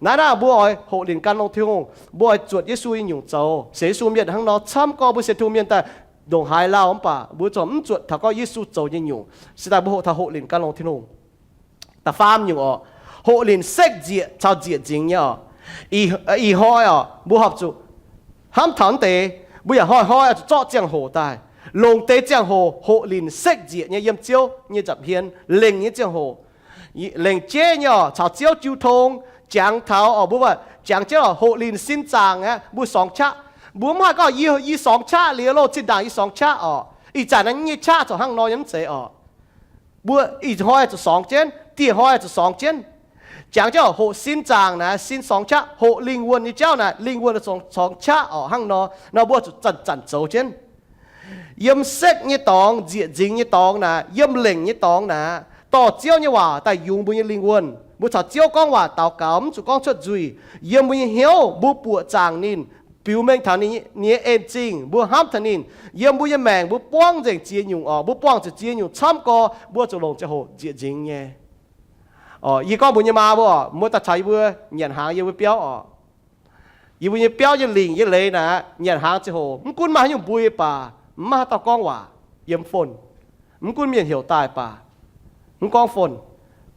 Naaiv naaiv mbuo oix hoqc linc gan longx Tin-Hungh, mbuo oix zuotc Yesu nyei nyungc zoux. Sienx Yesu mienh hnangv nor camv gorngv mbuo sienx Tin-Hungh mienh daaih ndongc haaix lauh mv baac mbuo zuqc mv zuotc taux gorngv Yesu zoux nyei nyungc. Se daaih mbuo hoqc taux hoqc linc gan longx Tin-Hungh. Da'faam nyungc oc, hoqc linc sekv nzieqc caux nzieqc nzingx nyei oc. Ih hnoi oc, mbuo horpc zuqc hnamv taux wuov deix, mbuo yaac hnoi-hnoi oix zuqc zorqv ziangh hoc daaih, longc deix ziangh hoc hoqc linc sekv nzieqc nyei yiem Ziouv nyei nza'hmien lengc nyei ziangh hoc. Lengc jeiv nyei oc, caux Ziouv jiu tong, jangx taux oc, mbuo jangx jienv oc, hoqc linc sin zaangc aqv, mbuo sorngx qaqv. Mbuo mv haih gorngv, Yie sorngx qaqv liuz loh, zinh ndaangc yie sorngx qaqv oc. Ih zanc naaiv nyei qaqv corc hnangv nor nyei mv zeiz oc. Mbuo ih hnoi zuqc sorngx jienv, dieh hnoi zuqc sorngx jienv. Jangx jienv hoqc sin zaangc naaic, sin sorngx qaqv, hoqc lingh wuonh nyei jauv naaic, lingh wuonh sorngx qaqv oc. Hnangv nor, nor mbuo zuqc zanc-zanc zoux jienv. Yiem sekv nyei dorngx, nzieqc nzingx nyei dorngx naaic, yiem lengc nyei dorngx naaic, dorh Ziouv nyei waac daaih yungz mbuo nyei lingh wuonh. Mbuo caux Ziouv gorngv waac daux gaux mv zuqc gorngv cuotv nzuih. Yiem mbuo nyei hnyouv mbuo buoqc zaangc ninh, biux mengh taux ninh nyei en-zingh, mbuo hnamv taux ninh. Yiem mbuo nyei maengc mbuo buangv nzengc ziex nyungc oc. Mbuo buangh zuqc ziex nyungc camv gorx, mbuo zuqc longc ziangh hoc nzieqc nzingx nyei. Yie gorngv mbuox nyei maa mbuo oc, mbuo daaih caux yie mbuo nyanc hnaangx yiem mbuo biauv oc. Yie mbuo nyei biauv nyei lingc nyei leiz naaic, nyanc hnaangx ziangh hoc mv gunv maaih haaix nyungc mbui baac, mv maaih haaix dauh gorngv waac yiem phone. Mv gunv mienh heuc daaih baac, mv gorngv phone.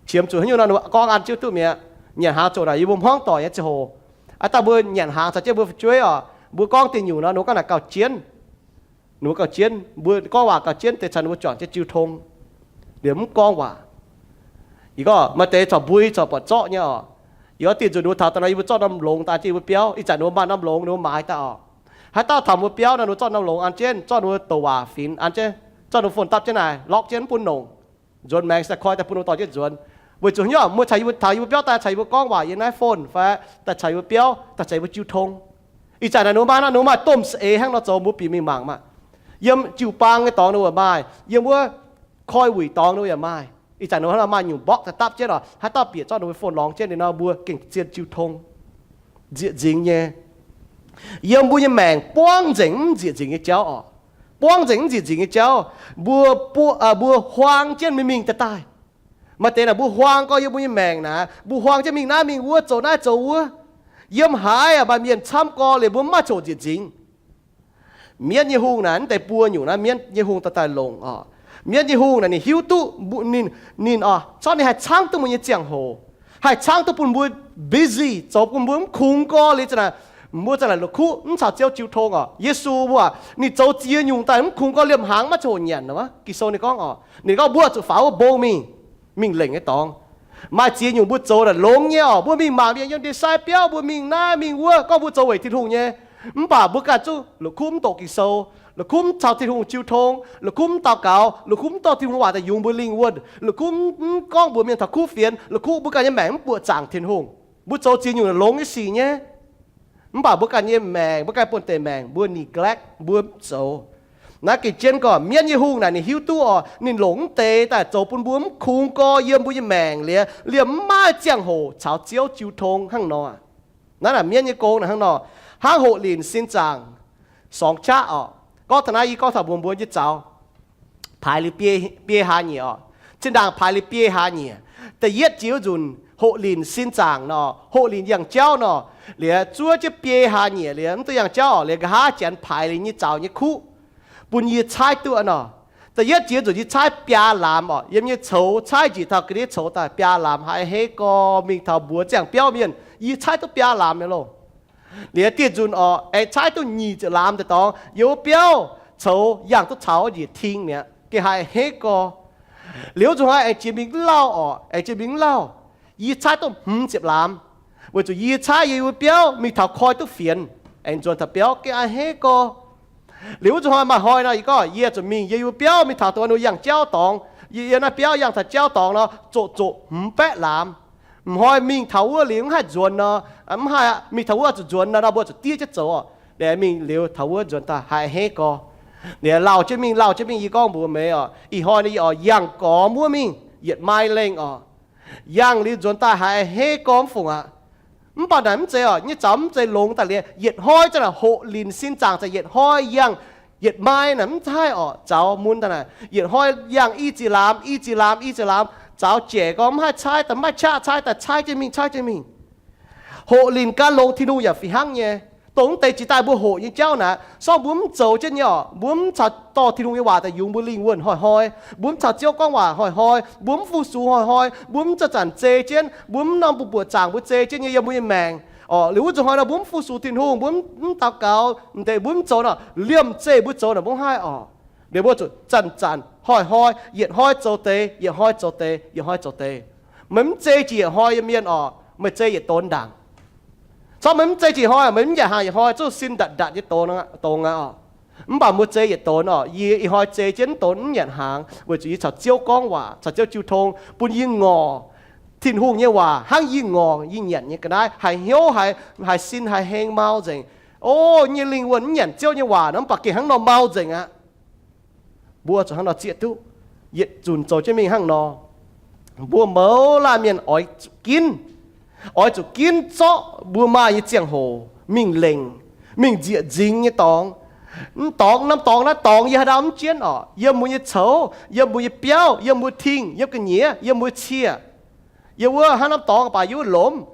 Qiemx zuqc haaix nyungc nor ninh gorngv an jienv duqv mi'aqv. Nyanc hnaangx ziouc naaic yie mbuo hmuangv doic nyei ziangh hoc, aav dangh mbuo nyanc hnaangx caux jienv mbuo fu'jueiv oc, mbuo gorngv deix nyungc nor ninh mbuo gorngv naaic gauh jienv. Ninh mbuo gauh jienv, mbuo gorngv waac gauh jienv deix caux ninh mbuo juangc jienv jiu tong, liemh mv gorngv waac. Ih gorngv maaih deix corc mbui corc buatc zorqv nyei oc. Ih gorngv dieh nzunc ninh mbuo taux daaih nor yie mbuo zorqv norm longx daaih jienv yie mbuo biauv. Ih zanc ninh mbuo maaih norm longx ninh mbuo maaiz daaih oc. Haaix dauh taux mbuo biauv nor ninh mbuo zorqv norm longx an jienv, zorqv ninh mbuo douc waac finx an jienv, zorqv ninh mbuo phone dapv jienv naaic, lock jienv mv bun nongc. Nzuonx maengx daaih koi daaih bun ninh mbuo dorh jienv nzuonx. Weic zuqc hnyouv mbuo caux yie mbuo taux yie mbuo biauv daaih caux yie mbuo gorngv waac yiem naaiv phone fai daaih caux yie mbuo biauv daaih caux yie mbuo jiu tong. Ih zanc naaic ninh mbuo maaih nor ninh mbuo maaih domh saeng-eix hnangv nor zoux mbuo bieqc mingh mangc maah. Yiem jiu-baang nyei dorngx ninh mbuo maaih, yiem wuov koi wuic dorngx ninh mbuo yaac maaih. Ih zanc ninh mbuo maaih nyungc mborqv daaih dapv jienv oc. Haaix dauh bieqc zorqv ninh mbuo phone longx jienv liuz nor mbuo gengh zien jiu tong. Nzieqc nzingx nyei. Yiem mbuo nyei maengc buangv nzengc mv nzieqc nzingx nyei jauv oc. Buangv nzengc mv nzieqc nzingx nyei jauv, mbuo, mbuo huaang jienv mingh mingh daaih daaih. Maaih deix naaic mbuo huaang gorx yiem mbuo nyei maengc naaic, mbuo huaang jienv mingh naaiv mingh wuov, zoux naaiv zoux wuov. Yiem haaix maaih mienh camv gorx liuz mbuo mv maaih coc nzieqc nzingx. Mienv nyei hungh naaic, mv deix buo nyungc naaiv mienv nyei hungh daaih daaih longc oc. Mienv nyei hungh naaic ninh hiuv duqv ninh, ninh oc, corc ninh haih caangv duqv mbuo nyei ziangh hoc, haih caangv duqv bun mbuo busy zoux bun mbuo mv kungx gorx liuz za'naaic, mbuo za'naaic la'kuqv mv caux Ziouv jiu tong oc. Yesu mbuo, ninh zoux ziex nyungc daaih mv kungx gorx liemh hnaangx maiv coc nyanc nor. Ging-Sou ninh gorngv oc, ninh gorngv mbuo zuqc faaux wuov mbong mingh, mingh lengc nyei dorngx. Maaih ziex nyungc mbuo zoux naaic longx nyei oc. Mbuo mingh mangc mienh yiem ndie-sai biauv, mbuo mingh naaiv mingh wuov, gorngv mbuo zoux weic Tin-Hungh nyei. Mv baac mbuo ganh zungv la'kuqv mv doqc Ging-Sou, la'kuqv mv caux Tin-Hungh jiu tong, la'kuqv mv daux gaux, la'kuqv mv dorh Tin-Hungh waac daaih yungz mbuo lingh wuonh, la'kuqv mv gorngv mbuox mienh taux kuv fienx, la'kuqv mbuo ganh nyei maengc mv buoqc zaangc Tin-Hungh. Mbuo zoux ziex nyungc longx nyei sic nyei. Mv baac mbuo ganh nyei maengc, mbuo ganh buonv-deic maengc, mbuo neglect, mbuo mv zoux. Naaiv gengh jienv gorx, mienv nyei hungh naaic ninh hiuv duqv oc, ninh longc mv deix daaih zoux bun mbuo mv kungx gorx yiem mbuo nyei maengc liuz, liemh mv maaih ziangh hoc caux Ziouv jiu tong hnangv nor. Naaiv naaic mienv nyei gong naaic hnangv nor, hnangv hoqc linc sin zaangc, sorngx qaqv oc. Gorngv taux naaiv yie gorngv taux mbuox mbuo nyei zaux, paaix liuz biei, biei hlaax nyieqc oc. Zinh ndaangc paaix liuz biei hlaax nyieqc. Da'yietv jiex wuov nzunc hoqc linc sin zaangc nor, hoqc linc yangh jauv nor, liuz zuov jienv biei hlaax nyieqc liuz mv duqv yangh jauv oc, liuz nqa'haav janx paaix liuz nyei zaux nyei kuv bun yie caaiv duqv nor. Da'yietv jiex nzunc yie caaiv biaa lamz oc, yiem nyei coux caaiv njiec taux ga'ndiev coux daaih biaa lamz, haiz a'hneiv gorx mingh taux mbuox ziangh biauv mienh, yie caaiv duqv biaa lamz nyei loh. Liuz dieh nzunc oc, aengx caaiv duqv nyic ziepc lamz daaih dorngx, yiem wuov biauv coux yangh duqv caux njiec ting mi'aqv, gengh haiz a'hneiv gorx. Liuz wuov nzunc haiz aengx jiex mingh lauh oc, aengx jiex mingh lauh, yie caaiv duqv hmz ziepc lamz, weic zuqc yie caaiv yiem wuov biauv mingh taux koi duqv fienx, aengx nzuonx taux biauv, gengh a'hneiv gorx. Liuz wuov nzunc haiz maaih hnoi nor, yie gorngv yie zuqc mingh yiem wuov biauv mingh taux dongh wuov yangh jauv dorngx. Yie yiem naaiv biauv yangh taux jauv dorngx nor, zoqc zoqc hmz baeqv lamz. M'hnoi mingh taux wuov liuz mv haih nzuonx nor, mv haih mingh taux wuov zuqc nzuonx nor, nor mbuo zuqc diev jienv zoux oc. Liuz mingh liuz taux wuov nzuonx daaih haiz a'hneiv gorx. Liuz lauh jienv mingh, lauh jienv mingh, yie gorngv mbuox meih oc, ih hnoi nor yie oix yangh gormx wuov mingh yietc mai lengh oc. Yangh liuz nzuonx daaih haiz hei gormx fungc aqv. Mv baac naaic mv zeiz oc, nyei zaux mv zeiz longx daaih liuz yietc hnoi za'naaic hoqc linc sin zaangc za'yietc hnoi yangh yietc mai naaic mv haih oc, zaux mun daaih naaic yietc hnoi yangh i ziex laamz, i ziex laamz, i ziex laamz, zaux jaic gorngv mv haih caaiv daaih, mv haih qaqv caaiv daaih, caaiv jienv mingh, caaiv jienv mingh. Hoqc linc gan longx Tin-Hungh yaac fih hnangv nyei. Dongh mv deix jiex daaih mbuo hoqc nyei jauv naaic, sorng mbuo mv zoux jienv nyei oc, mbuo mv caux dorh Tin-Hungh nyei waac daaih yungz mbuo lingh wuonh hnoi-hnoi, mbuo mv caux Ziouv gorngv waac hnoi-hnoi, mbuo mv fu-sux hnoi-hnoi, mbuo mv zanc-zanc zei jienv, mbuo mv norm buoz-buoz zaangc mbuo zei jienv nyei yiem mbuo nyei maengc oc. Liuz wuov nzunc hnoi nor mbuo mv fu-sux Tin-Hungh, mbuo mv daux gaux, mv deix mbuo mv zoux nor, liemh zeih mbuo zoux naaic mbuo mv haih oc. Liuz mbuo zuqc zanc-zanc hnoi-hnoi, yietc hnoi zoux deix, yietc hnoi zoux deix, yietc hnoi zoux deix. Meih mv zei jiex yietc hnoi yiem mienh oc, meih zei yietc donx ndaangc. Corc meih mv zei jiex hnoi, meih mv nyanc hnaangx yietc hnoi, zuqc sin ndatc ndatc nyei donx aqv oc. Mv baac mbuo zei yietc donx oc. Yie ih hnoi zei jienv donx mv nyanc hnaangx weic zuqc yie caux Ziouv gorngv waac, caux Ziouv jiu tong, bun yie ngorc Tin-Hungh nyei waac hnangv yie ngorc yie nyanc nyei ga'naaiv, haiz hnyouv, haiz sin, haiz heng, mau nzengc. O, nyei lingh wuonh mv nyanc Ziouv nyei waac nor mv baac gengh hnangv nor mau nzengc aqv. Mbuo zuqc hnangv nor zieqv duqv, yietc zunc zoux jienv mingh hnangv nor. Mbuo mouz laanh mienh oix zuqc ginv, oix zuqc ginv zorqv mbuo maaih nyei ziangh hoc mingh lengc, mingh nzieqc nzingx nyei dorngx. Mv dorngx, norm dorngx naaiv dorngx yiem haaix ndau mv jienv oc, yiem mbuo nyei coux, yiem mbuo nyei biauv, yiem mbuo tingh, yiem ga'nyiec, yiem mbuo cie, yiem wuov hnangv norm dorngx baac yiem wuov lomc.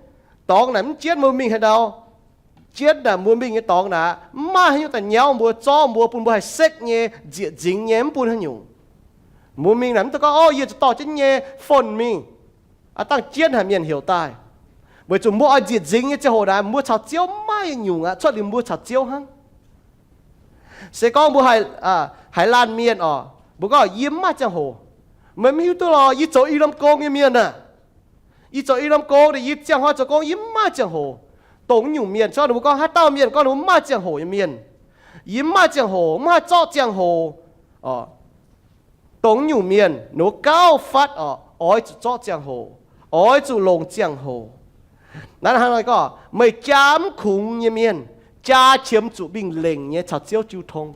Dorngx naaic mv jienv mbuo mingh haaix ndau. Jienv naaic mbuo mingh nyei dorngx naaic mv maaih haaix nyungc daaih nyauv mbuo, zorqv mbuo, bun mbuo haih sekv nyei, nzieqc nzingx nyei, mv bun haaix nyungc. Mbuo mingh naaic mv dungx gorngv, O, yie zuqc dorh jienv nyei phone mingh, aav dangh jienv haic mienh heuc daaih. Weic zuqc mbuo oix nzieqc nzingx nyei ziangh hoc naaic mbuo caux Ziouv mv maaih nyungc aqv, cuotv liuz mbuo caux Ziouv hnangv. Se gorngv mbuo haiz laanh mienh oc, mbuo gorngv, Yie mv maaih ziangh hoc. Meih mv hiuv duqv lorh, yie zoux i norm gong nyei mienh aac. Yie zoux i norm gong, yie ziangh hnoi zoux gong, yie mv maaih ziangh hoc. Dongh nyungc mienh, mbuo gorngv haaix dauh mienh gorngv ninh mbuo mv maaih ziangh hoc nyei mienh, yie mv maaih ziangh hoc, mv haih zorqv ziangh hoc. Dongh nyungc mienh ninh mbuo gauh fatv oc, oix zuqc zorqv ziangh hoc, oix zuqc longc ziangh hoc. Naaiv hnangv nor gorngv meih jaa mv kungx nyei mienh, jaa qiemx zuqc mingh lengc nyei caux Ziouv jiu tong.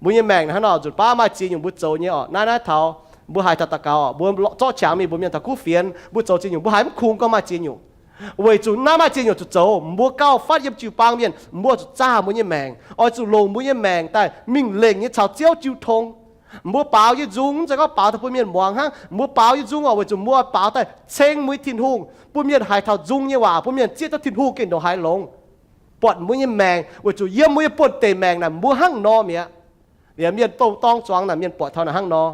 Mbuo nyei maengc hnangv nor nzunc baav maaih ziex nyungc mbuo zoux nyei oc. Naaiv naaiv taux mbuo haiz taux daux gaux oc, mbuo zorqv qangx mingh, mbuo mienh taux kuv fienx, mbuo zoux ziex nyungc, mbuo haiz mv kungx gorngv maaih ziex nyungc. Weic zuqc naaiv maaih ziex nyungc zuqc zoux, mbuo gauh fatv yiem jiu-baang mienh, mbuo zuqc zaah mbuo nyei maengc, oix zuqc longc mbuo nyei maengc daaih mingh lengc nyei caux Ziouv jiu tong. Mbuo baaux nyei nzung mv zeiz gorngv baaux daaih bun mienh muangx hnangv. Mbuo baaux nyei nzung oc, weic zuqc mbuo baaux daaih ceng mbuo nyei Tin-Hungh, bun mienh haiz taux nzung nyei waac, bun mienh zieqv duqv Tin-Hungh gengh ndongc haaix longx. Buatc mbuo nyei maengc, weic zuqc yiem mbuo nyei buonv-deic maengc naaic mbuo hnangv nor mi'aqv. Liuz mienh douz-dorng zuangx naaic mienh buatc taux naaic hnangv nor.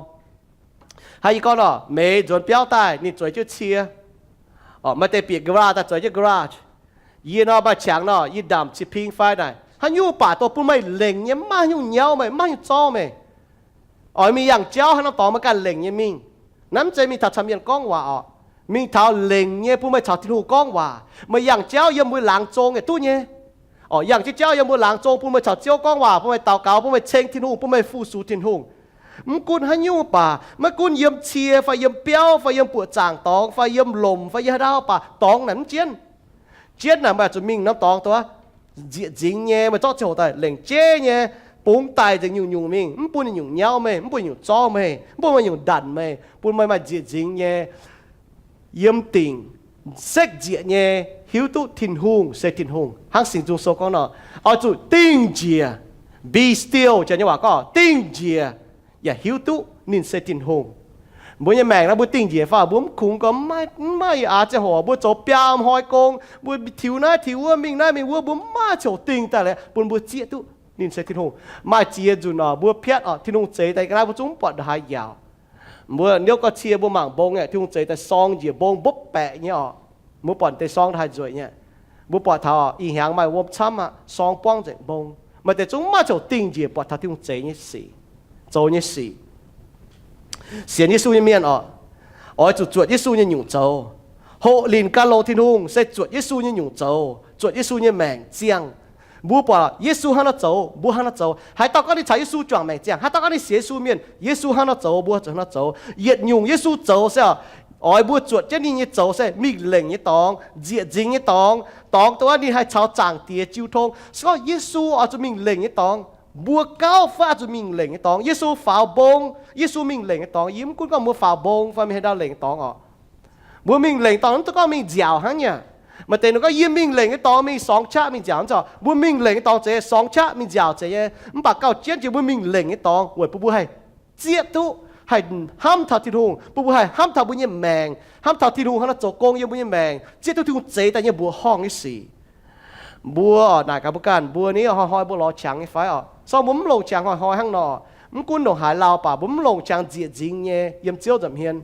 Hnangv yie gorngv oc, Meix nzuonx biauv daaih ninh zueiz jienv cie, maaih deix bieqc garage daaih zueiz jienv garage. Yie nor maaih qangx nor, yie ndamc ciping fai naaic haaix nyungc baac dongh bun meih lengc nyei, mv maaih haaix nyungc nyauv meih, mv maaih haaix nyungc zorqv meih. Oix mingh yangh jauv haaix norm dorngx meih ganh lengc nyei mingh. Naaiv mv zeiz mingh taux caux mienh gorngv waac oc. Mingh taux lengc nyei bun meih caux Tin-Hungh gorngv waac. Meih yangh jauv yiem mbuo laangz zong yaac duqv nyei. Oc, yangh jienv jauv yiem mbuo laangz zong bun meih caux Ziouv gorngv waac, bun meih daux gaux, bun meih ceng Tin-Hungh, bun meih fu-sux Tin-Hungh. Mv gunv haaix nyungc baac, maiv gunv yiem cie fai yiem biauv fai yiem buoqc zaangc dorngx fai yiem lomc fai yiem haaix ndau baac, dorngx naaic mv jienv. Jienv naaic meih oix zuqc mingh norm dorngx dongh nzieqc nzingx nyei, meih zorqv ziangh hoc daaih lengc jeiv nyei, bungx daic nzengc nyungc-nyungc mingh, mv bun nyungc-nyungc nyauv meih, mv bun nyungc zorqv meih, mv bun meih nyungc ndanc meih, bun meih maaih nzieqc nzingx nyei, yiem dingc sekv nzieqc nyei, hiuv duqv Tin-Hungh se Tin-Hungh. Hnangv Singx Nzung Sou gorngv nor, oix zuqc dingh njiec, be still, janx nyei waac gorngv dingh njiec, yaac hiuv duqv ninh se Tin-Hungh. Mbuo nyei maengc naaiv mbuo dingh njiec fai mbuo mv kungx gorngv mv maaih aax ziangh hoc mbuo zoux biaa hnoi gong, mbuo tiux naaiv tiux wuov, mingh naaiv mingh wuov, mbuo mv maaih ziangh hoc dingh daaih lorqc bun mbuo zieqv duqv ninh se Tin-Hungh. Maaih ziex nzunc oc, mbuo piatv oc, Tin-Hungh zeix daaih ga'naaiv mbuo zungv mv buatc ndongc haaix yaauc. Mbuo niouv gauh cie mbuo mangc mbong aeqv, Tin-Hungh zeix daaih sorng njiec mbong mbopv baeqc nyei oc. Mbuo buatc deix sorng ndongc haaix nzueic nyei. Mbuo buatc taux ih hnyangx maaih wuom camv aqv, sorng buangv nzengc mbong. Maaih deix zungv mv maaih ziangh hoc dingh njiec buatc taux Tin-Hungh zeix nyei sic, zoux nyei sic. Sienx Yesu nyei mienh oc, oix zuqc zuotc Yesu nyei nyungc zoux. Hoqc linc gan longx Tin-Hungh se zuotc Yesu nyei nyungc zoux, zuotc Yesu nyei maengc ziangh. Mbuo buatc Yesu hnangv nor zoux, mbuo hnangv nor zoux. Haaix dauh gorngv ninh caux Yesu juangc maengc ziangh, haaix dauh gorngv ninh sienx Yesu mienh, Yesu hnangv nor zoux, mbuo zuqc hnangv nor zoux. Yietc nyungc Yesu zoux se oix mbuo zuotc jienv ninh nyei zoux se mingh lengc nyei dorngx, nzieqc nzingx nyei dorngx, dorngx dongh wuov ninh haih caux Zaangc Diex jiu tong. Se gorngv Yesu oix zuqc mingh lengc nyei dorngx, mbuo gauh fai oix zuqc mingh lengc nyei dorngx. Yesu faaux mbong, Yesu mingh lengc nyei dorngx. Yie mv gunv gorngv mbuo faaux mbong fai mingh haaix ndau lengc dorngx oc. Mbuo mingh lengc dorngx mv dungx gorngv mingh nziaauc hnangv nyei. Maaih deix ninh gorngv, yie mingh lengc nyei dorngx mingh sorngx qaqv mingh nziaauc, mv zeiz. Mbuo mingh lengc nyei dorngx zeiz sorngx qaqv mingh nziaauc zeiz nyei. Mv baac gauh jienv jiex mbuo mingh lengc nyei dorngx weic bun mbuo haih zieqv duqv, haih hnamv taux Tin-Hungh, bun mbuo haih hnamv taux mbuo nyei maengc, hnamv taux Tin-Hungh hnangv naaiv zoux gong yiem mbuo nyei maengc, zieqv duqv Tin-Hungh zeix daaih nyei mbuoqc horngh nyei sic. Mbuo naaic gaax mbuo ganh, mbuo ni hnoi-hnoi mbuo lorz qangx nyei fai oc? Sorng mbuo mv longc qangx hnoi-hnoi hnangv nor, mv gunv ndongc haaix lauh baac mbuo mv longc qangx nzieqc nzingx nyei yiem Ziouv nza'hmien.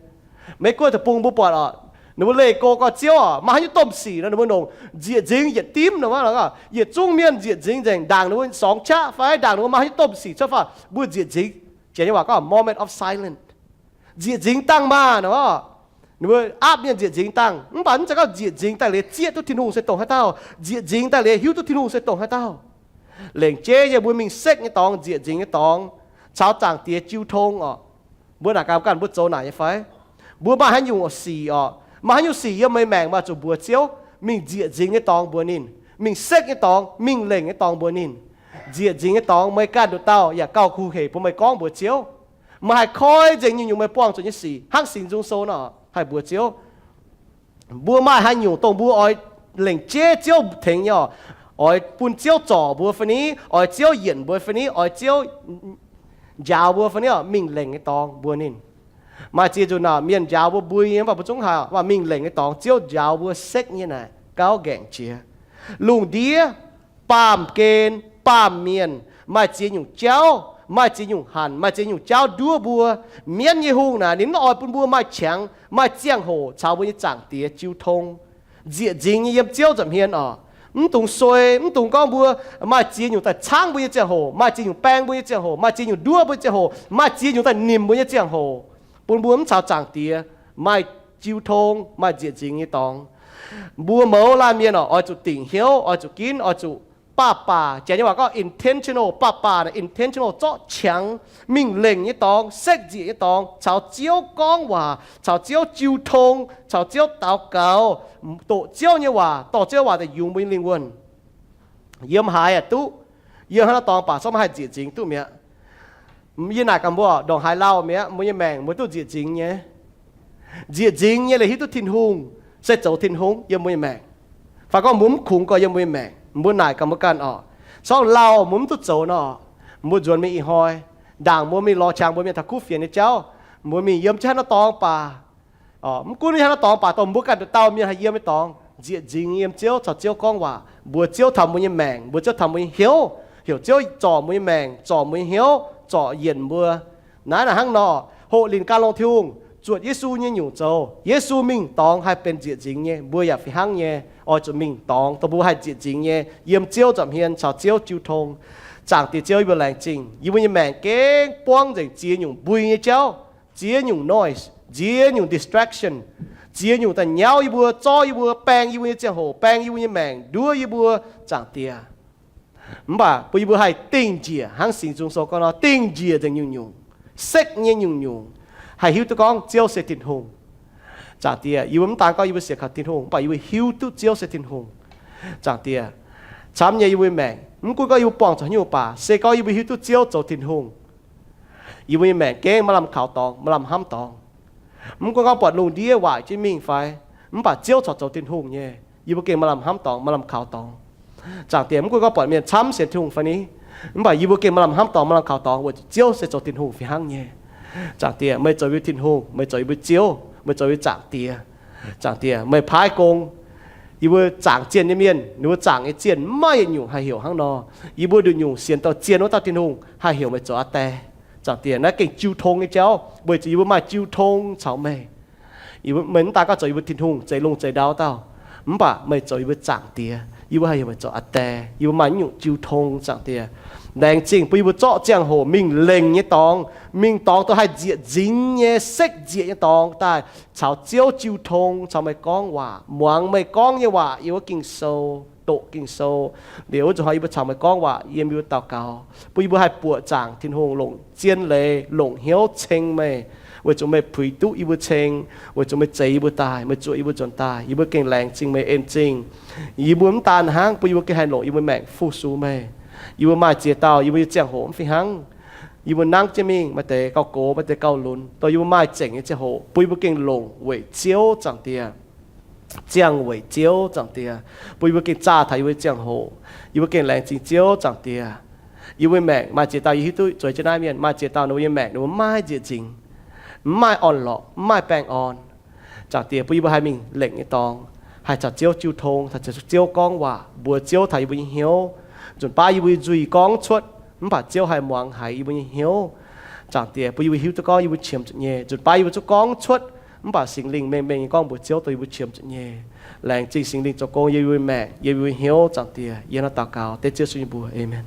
Maiv gunv deic-bung mbuo buatc oc, ninh mbuo leih go gorngv Ziouv oc, maaih haaix nyungc domh sic nor ninh mbuo longc nzieqc nzingx yietc dimv nor, yietc zungv mienh nzieqc nzingx nzengc, ndaangc ninh mbuo sorngx qaqv fai ndaangc ninh mbuo maaih haaix nyungc domh sic cuotv fai, mbuo nzieqc nzingx. Janx nyei waac gorngv moment of silence, nzieqc nzingx dangh maah nor. Ninh mbuo aapv mienh nzieqc nzingx dangh, mv baac mv zeiz gorngv nzieqc nzingx daaih liuz zieqv duqv Tin-Hungh se dongh haaix dauh. Nzieqc nzingx daaih liuz hiuv duqv Tin-Hungh se dongh haaix dauh. Lengc jeiv nyei mbuo mingh sekv nyei dorngx, nzieqc nzingx nyei dorngx, caux Zaangc Diex jiu tong oc. Mbuo naaic gaax ganh mbuo zoux naaic nyei fai? Mbuo maaih haaix nyungc sic oc, maaih haaix nyungc sic yiem meih maengc maaih zuqc mbuox Ziouv, mingh nzieqc nzingx nyei dorngx mbuox ninh, mingh sekv nyei dorngx, mingh lengc nyei dorngx mbuox ninh. Nzieqc nzingx nyei dorngx meih ganh nduqc dauh yaac gauh kuh heic bun meih gorngv mbuox Ziouv. Meih haih koi nzengc nyungc-nyungc meih buangh zuqc nyei sic hnangv Singx Nzung Sou nor haih mbuox Ziouv. Mbuo maaih haaix nyungc dongh mbuo oix lengc jeiv Ziouv tengx nyei oc, oix bun Ziouv zorc mbuo fai ni, oix Ziouv yienc mbuo fai ni, oix Ziouv njaaux mbuo fai ni oc, mingh lengc nyei dorngx mbuox ninh. Maaih ziex nzunc naaic mienh njaaux mbuo mbui nyei, mv baac mbuo zungv haiz mingh lengc nyei dorngx Ziouv njaaux mbuo sekv nyei naaic gauh nqaengc jiex. Lungh ndiev baamh gen, baamh mienh, maaih ziex nyungc jauv, maaih ziex nyungc hanc, maaih ziex nyungc jauv nduov mbuo. Mienv nyei hungh naaic ninh mv oix bun mbuo maaih qangx, maaih ziangh hoc caux mbuo nyei Zaangc Diex jiu tong, nzieqc nzingx nyei yiem Ziouv nza'hmien oc. Mv dungx suei, mv dungx gorngv mbuo maaih ziex nyungc daaih caangv mbuo nyei ziangh hoc, maaih ziex nyungc baeng mbuo nyei ziangh hoc, maaih ziex nyungc nduov mbuo nyei ziangh hoc, maaih ziex nyungc daaih nimc mbuo nyei ziangh hoc, bun mbuo mv caux Zaangc Diex maaih jiu tong, maaih nzieqc nzingx nyei dorngx. Mbuo mouz laanh mienh oc, oix zuqc dingc hnyouv, oix zuqc ginv, oix zuqc baav baac. Janx nyei waac gorngv intentional, baav baac naaic intentional, zorqv qangx mingh lengc nyei dorngx, sekv nzieqc nyei dorngx, caux Ziouv gorngv waac, caux Ziouv jiu tong, caux Ziouv daux gaux, doqc Ziouv nyei waac, dorh Ziouv waac daaih yungz mbuo nyei lingh wuonh. Yiem haaix yaac duqv. Yiem haaix norm dorngx baac zorqv maiv haih nzieqc nzingx duqv mi'aqv. Yie naaic gaax mbuo, ndongc haaix lauh mi'aqv, mbuo nyei maengc mbuo duqv nzieqc nzingx nyei. Nzieqc nzingx nyei liuz hiuv duqv Tin-Hungh, se zoux Tin-Hungh yiem mbuo nyei maengc. Fai gorngv mbuo mv kungx gorx yiem mbuo nyei maengc, mbuo naaic gaax mbuo ganh oc, sorng lauh mbuo mv duqv zoux nor, mbuo nzuonx mingh ih hnoi, ndaangc mbuo mingh lorz qangx mbuo mienh taux kuv fienx nyei jauv, mbuo mingh yiem jienv haaix norm dorngx baac, mv gunv haaix norm dorngx baac, dongh mbuo ganh nduqc dauh mienh haih yiem nyei dorngx, nzieqc nzingx yiem Ziouv, caux Ziouv gorngv waac, mbuox Ziouv taux mbuo nyei maengc, mbuox Ziouv taux mbuo nyei hnyouv, heuc Ziouv zorc mbuo nyei maengc, zorc mbuo nyei hnyouv, zorc yienc mbuo. Naaiv naaic hnangv nor, hoqc linc gan longx Tin-Hungh, zuotc Yesu nyei nyungc zoux. Yesu mingh dorngx haih benx nzieqc nzingx nyei, mbuo yaac fih hnangv nyei. Oix zuqc mingh dorngx dongh mbuo haih nzieqc nzingx nyei, yiem Ziouv nza'hmien caux Ziouv jiu tong. Zaangc Diex Ziouv, yie mbuo laengz zingh. Yie mbuo nyei maengc gengh buangv nzengc ziex nyungc mbui nyei jauv, ziex nyungc noise, ziex nyungc distraction, ziex nyungc daaih nyauv yie mbuo, zorv yie mbuo, baeng yie mbuo nyei ziangh hoc, baeng yie mbuo nyei maengc, nduov yie mbuo, Zaangc Diex. Mv baac bun yie mbuo haih dingh njiec hnangv Singx Nzung Sou gorngv nor, dingh njiec nzengc nyungc-nyungc, sekv nyei nyungc-nyungc, haih hiuv duqv gorngv Ziouv se Tin-Hungh. Zaangc Diex, yie mbuo mv daan gorngv yie mbuo sienx kaux Tin-Hungh, mv baac yie mbuo hiuv duqv Ziouv se Tin-Hungh. Zaangc Diex, camv nyei yie mbuo maengc, mv gunv gorngv yie mbuo buangh zuqc haaix nyungc baac, se gorngv yie mbuo hiuv duqv Ziouv zoux Tin-Hungh, yie mbuo nyei maengc gengh maaih lamh kaux dorngx, maaih lamh hnamv dorngx. Mv gunv gorngv buatc lungh ndiev waaic jienv mingh fai, mv baac Ziouv corc zoux Tin-Hungh nyei, yie mbuo gengh maaih lamh hnamv dorngx, maaih lamh kaux dorngx. Zaangc Diex, mv gunv gorngv buatc mienh camv sienx Tin-Hungh fai ni, mv baac yie mbuo gengh maaih lamh hnamv dorngx, maaih lamh kaux dorngx weic zuqc Ziouv se zoux Tin-Hungh fih hnangv nyei. Zaangc Diex, meih zoux yie mbuo Tin-Hungh, meih zoux yie mbuo Ziouv, meih zoux yie mbuo Zaangc Diex. Zaangc Diex, meih paaiv gong, yie mbuo zaangc zienh nyei mienh, ninh mbuo zaangc nyei zienh mv maaih yietc nyungc haih heuc hnangv nor. Yie mbuo nduqc nyungc sienx douh zienh wuov dauh Tin-Hungh haih heuc meih zoux aa die. Zaangc Diex, naaiv gengh jiu tong nyei jauv, weic zuqc yie mbuo maaih jiu tong caux meih. Meih mv daan gorngv zoux yie mbuo Tin-Hungh, zeix lungh zeix ndau dauh, mv baac meih zoux yie mbuo Zaangc Diex, yie mbuo haih heuc meih zoux aa die. Yie mbuo maaih naaiv nyungc jiu tong, Zaangc Diex. Laengz zingh bun yie mbuo zorqv ziangh hoc mingh lengc nyei dorngx, mingh dorngx dongh haih nzieqc nzingx nyei, sekv nzieqc nyei dorngx daaih caux Ziouv jiu tong, caux meih gorngv waac, muangx meih gorngv nyei waac yiem wuov Ging-Sou, doqc Ging-Sou. Liuz wuov nzunc hnoi yie mbuo caux meih gorngv waac, yiem yie mbuo daux gaux, bun yie mbuo haih buoqc zaangc Tin-Hungh, longc zien leiz, longc hnyouv ceng meih, weic zuqc meih puix duqv yie mbuo ceng, weic zuqc meih zeix yie mbuo daaih, meih zuoqc yie mbuo nzuonx daaih. Yie mbuo gengh laengz zingh meih, en zingh. Yie mbuo mv daan hnangv, bun yie mbuo gengh haih longc yie mbuo maengc fu-sux meih. Yie mbuo maaih ziex dauh yie mbuo nyei ziangh hoc mv fih hnangv. Yie mbuo nangv jienv mingh, maaih deix gauh gox, maaih deix gauh lunx, dongh yie mbuo maaih zengc nyei ziangh hoc bun yie mbuo gengh longc weic Ziouv, Zaangc Diex. Ziangh weic Ziouv, Zaangc Diex, bun yie mbuo gengh zaah taux yie mbuo nyei ziangh hoc. Yie mbuo gengh laengz zingh Ziouv, Zaangc Diex. Yie mbuo maengc maaih ziex dauh, yie hiuv duqv zueiz jienv naaiv mienh maaih ziex dauh ninh mbuo nyei maengc ninh mbuo mv maaih nzieqc nzingc, mv maaih orn-lorqc, mv maaih baengh orn. Zaangc Diex, bun yie mbuo haih mingh lengc nyei dorngx, haih caux Ziouv jiu tong, caux Ziouv gorngv waac, mbuox Ziouv taux yie mbuo nyei hnyouv. Nzunc baav yie mbuo nzuih gorngv cuotv, mv baac Ziouv haih muangx haiz yie mbuo nyei hnyouv. Zaangc Diex, bun yie mbuo hiuv duqv gorngv yie mbuo qiemx zuqc nyei. Nzunc baav yie mbuo zungv gorngv cuotv, mv baac Singx Lingh mengh mengh nyei gorngv mbuox Ziouv dongh yie mbuo qiemx zuqc nyei. Laengz zingh Singx Lingh zoux gong yiem yie mbuo nyei maengc, yiem yie mbuo nyei hnyouv, Zaangc Diex. Yie hnangv naaiv daux gaux dengv Ziouv Yesu nyei mbuox. Aamen.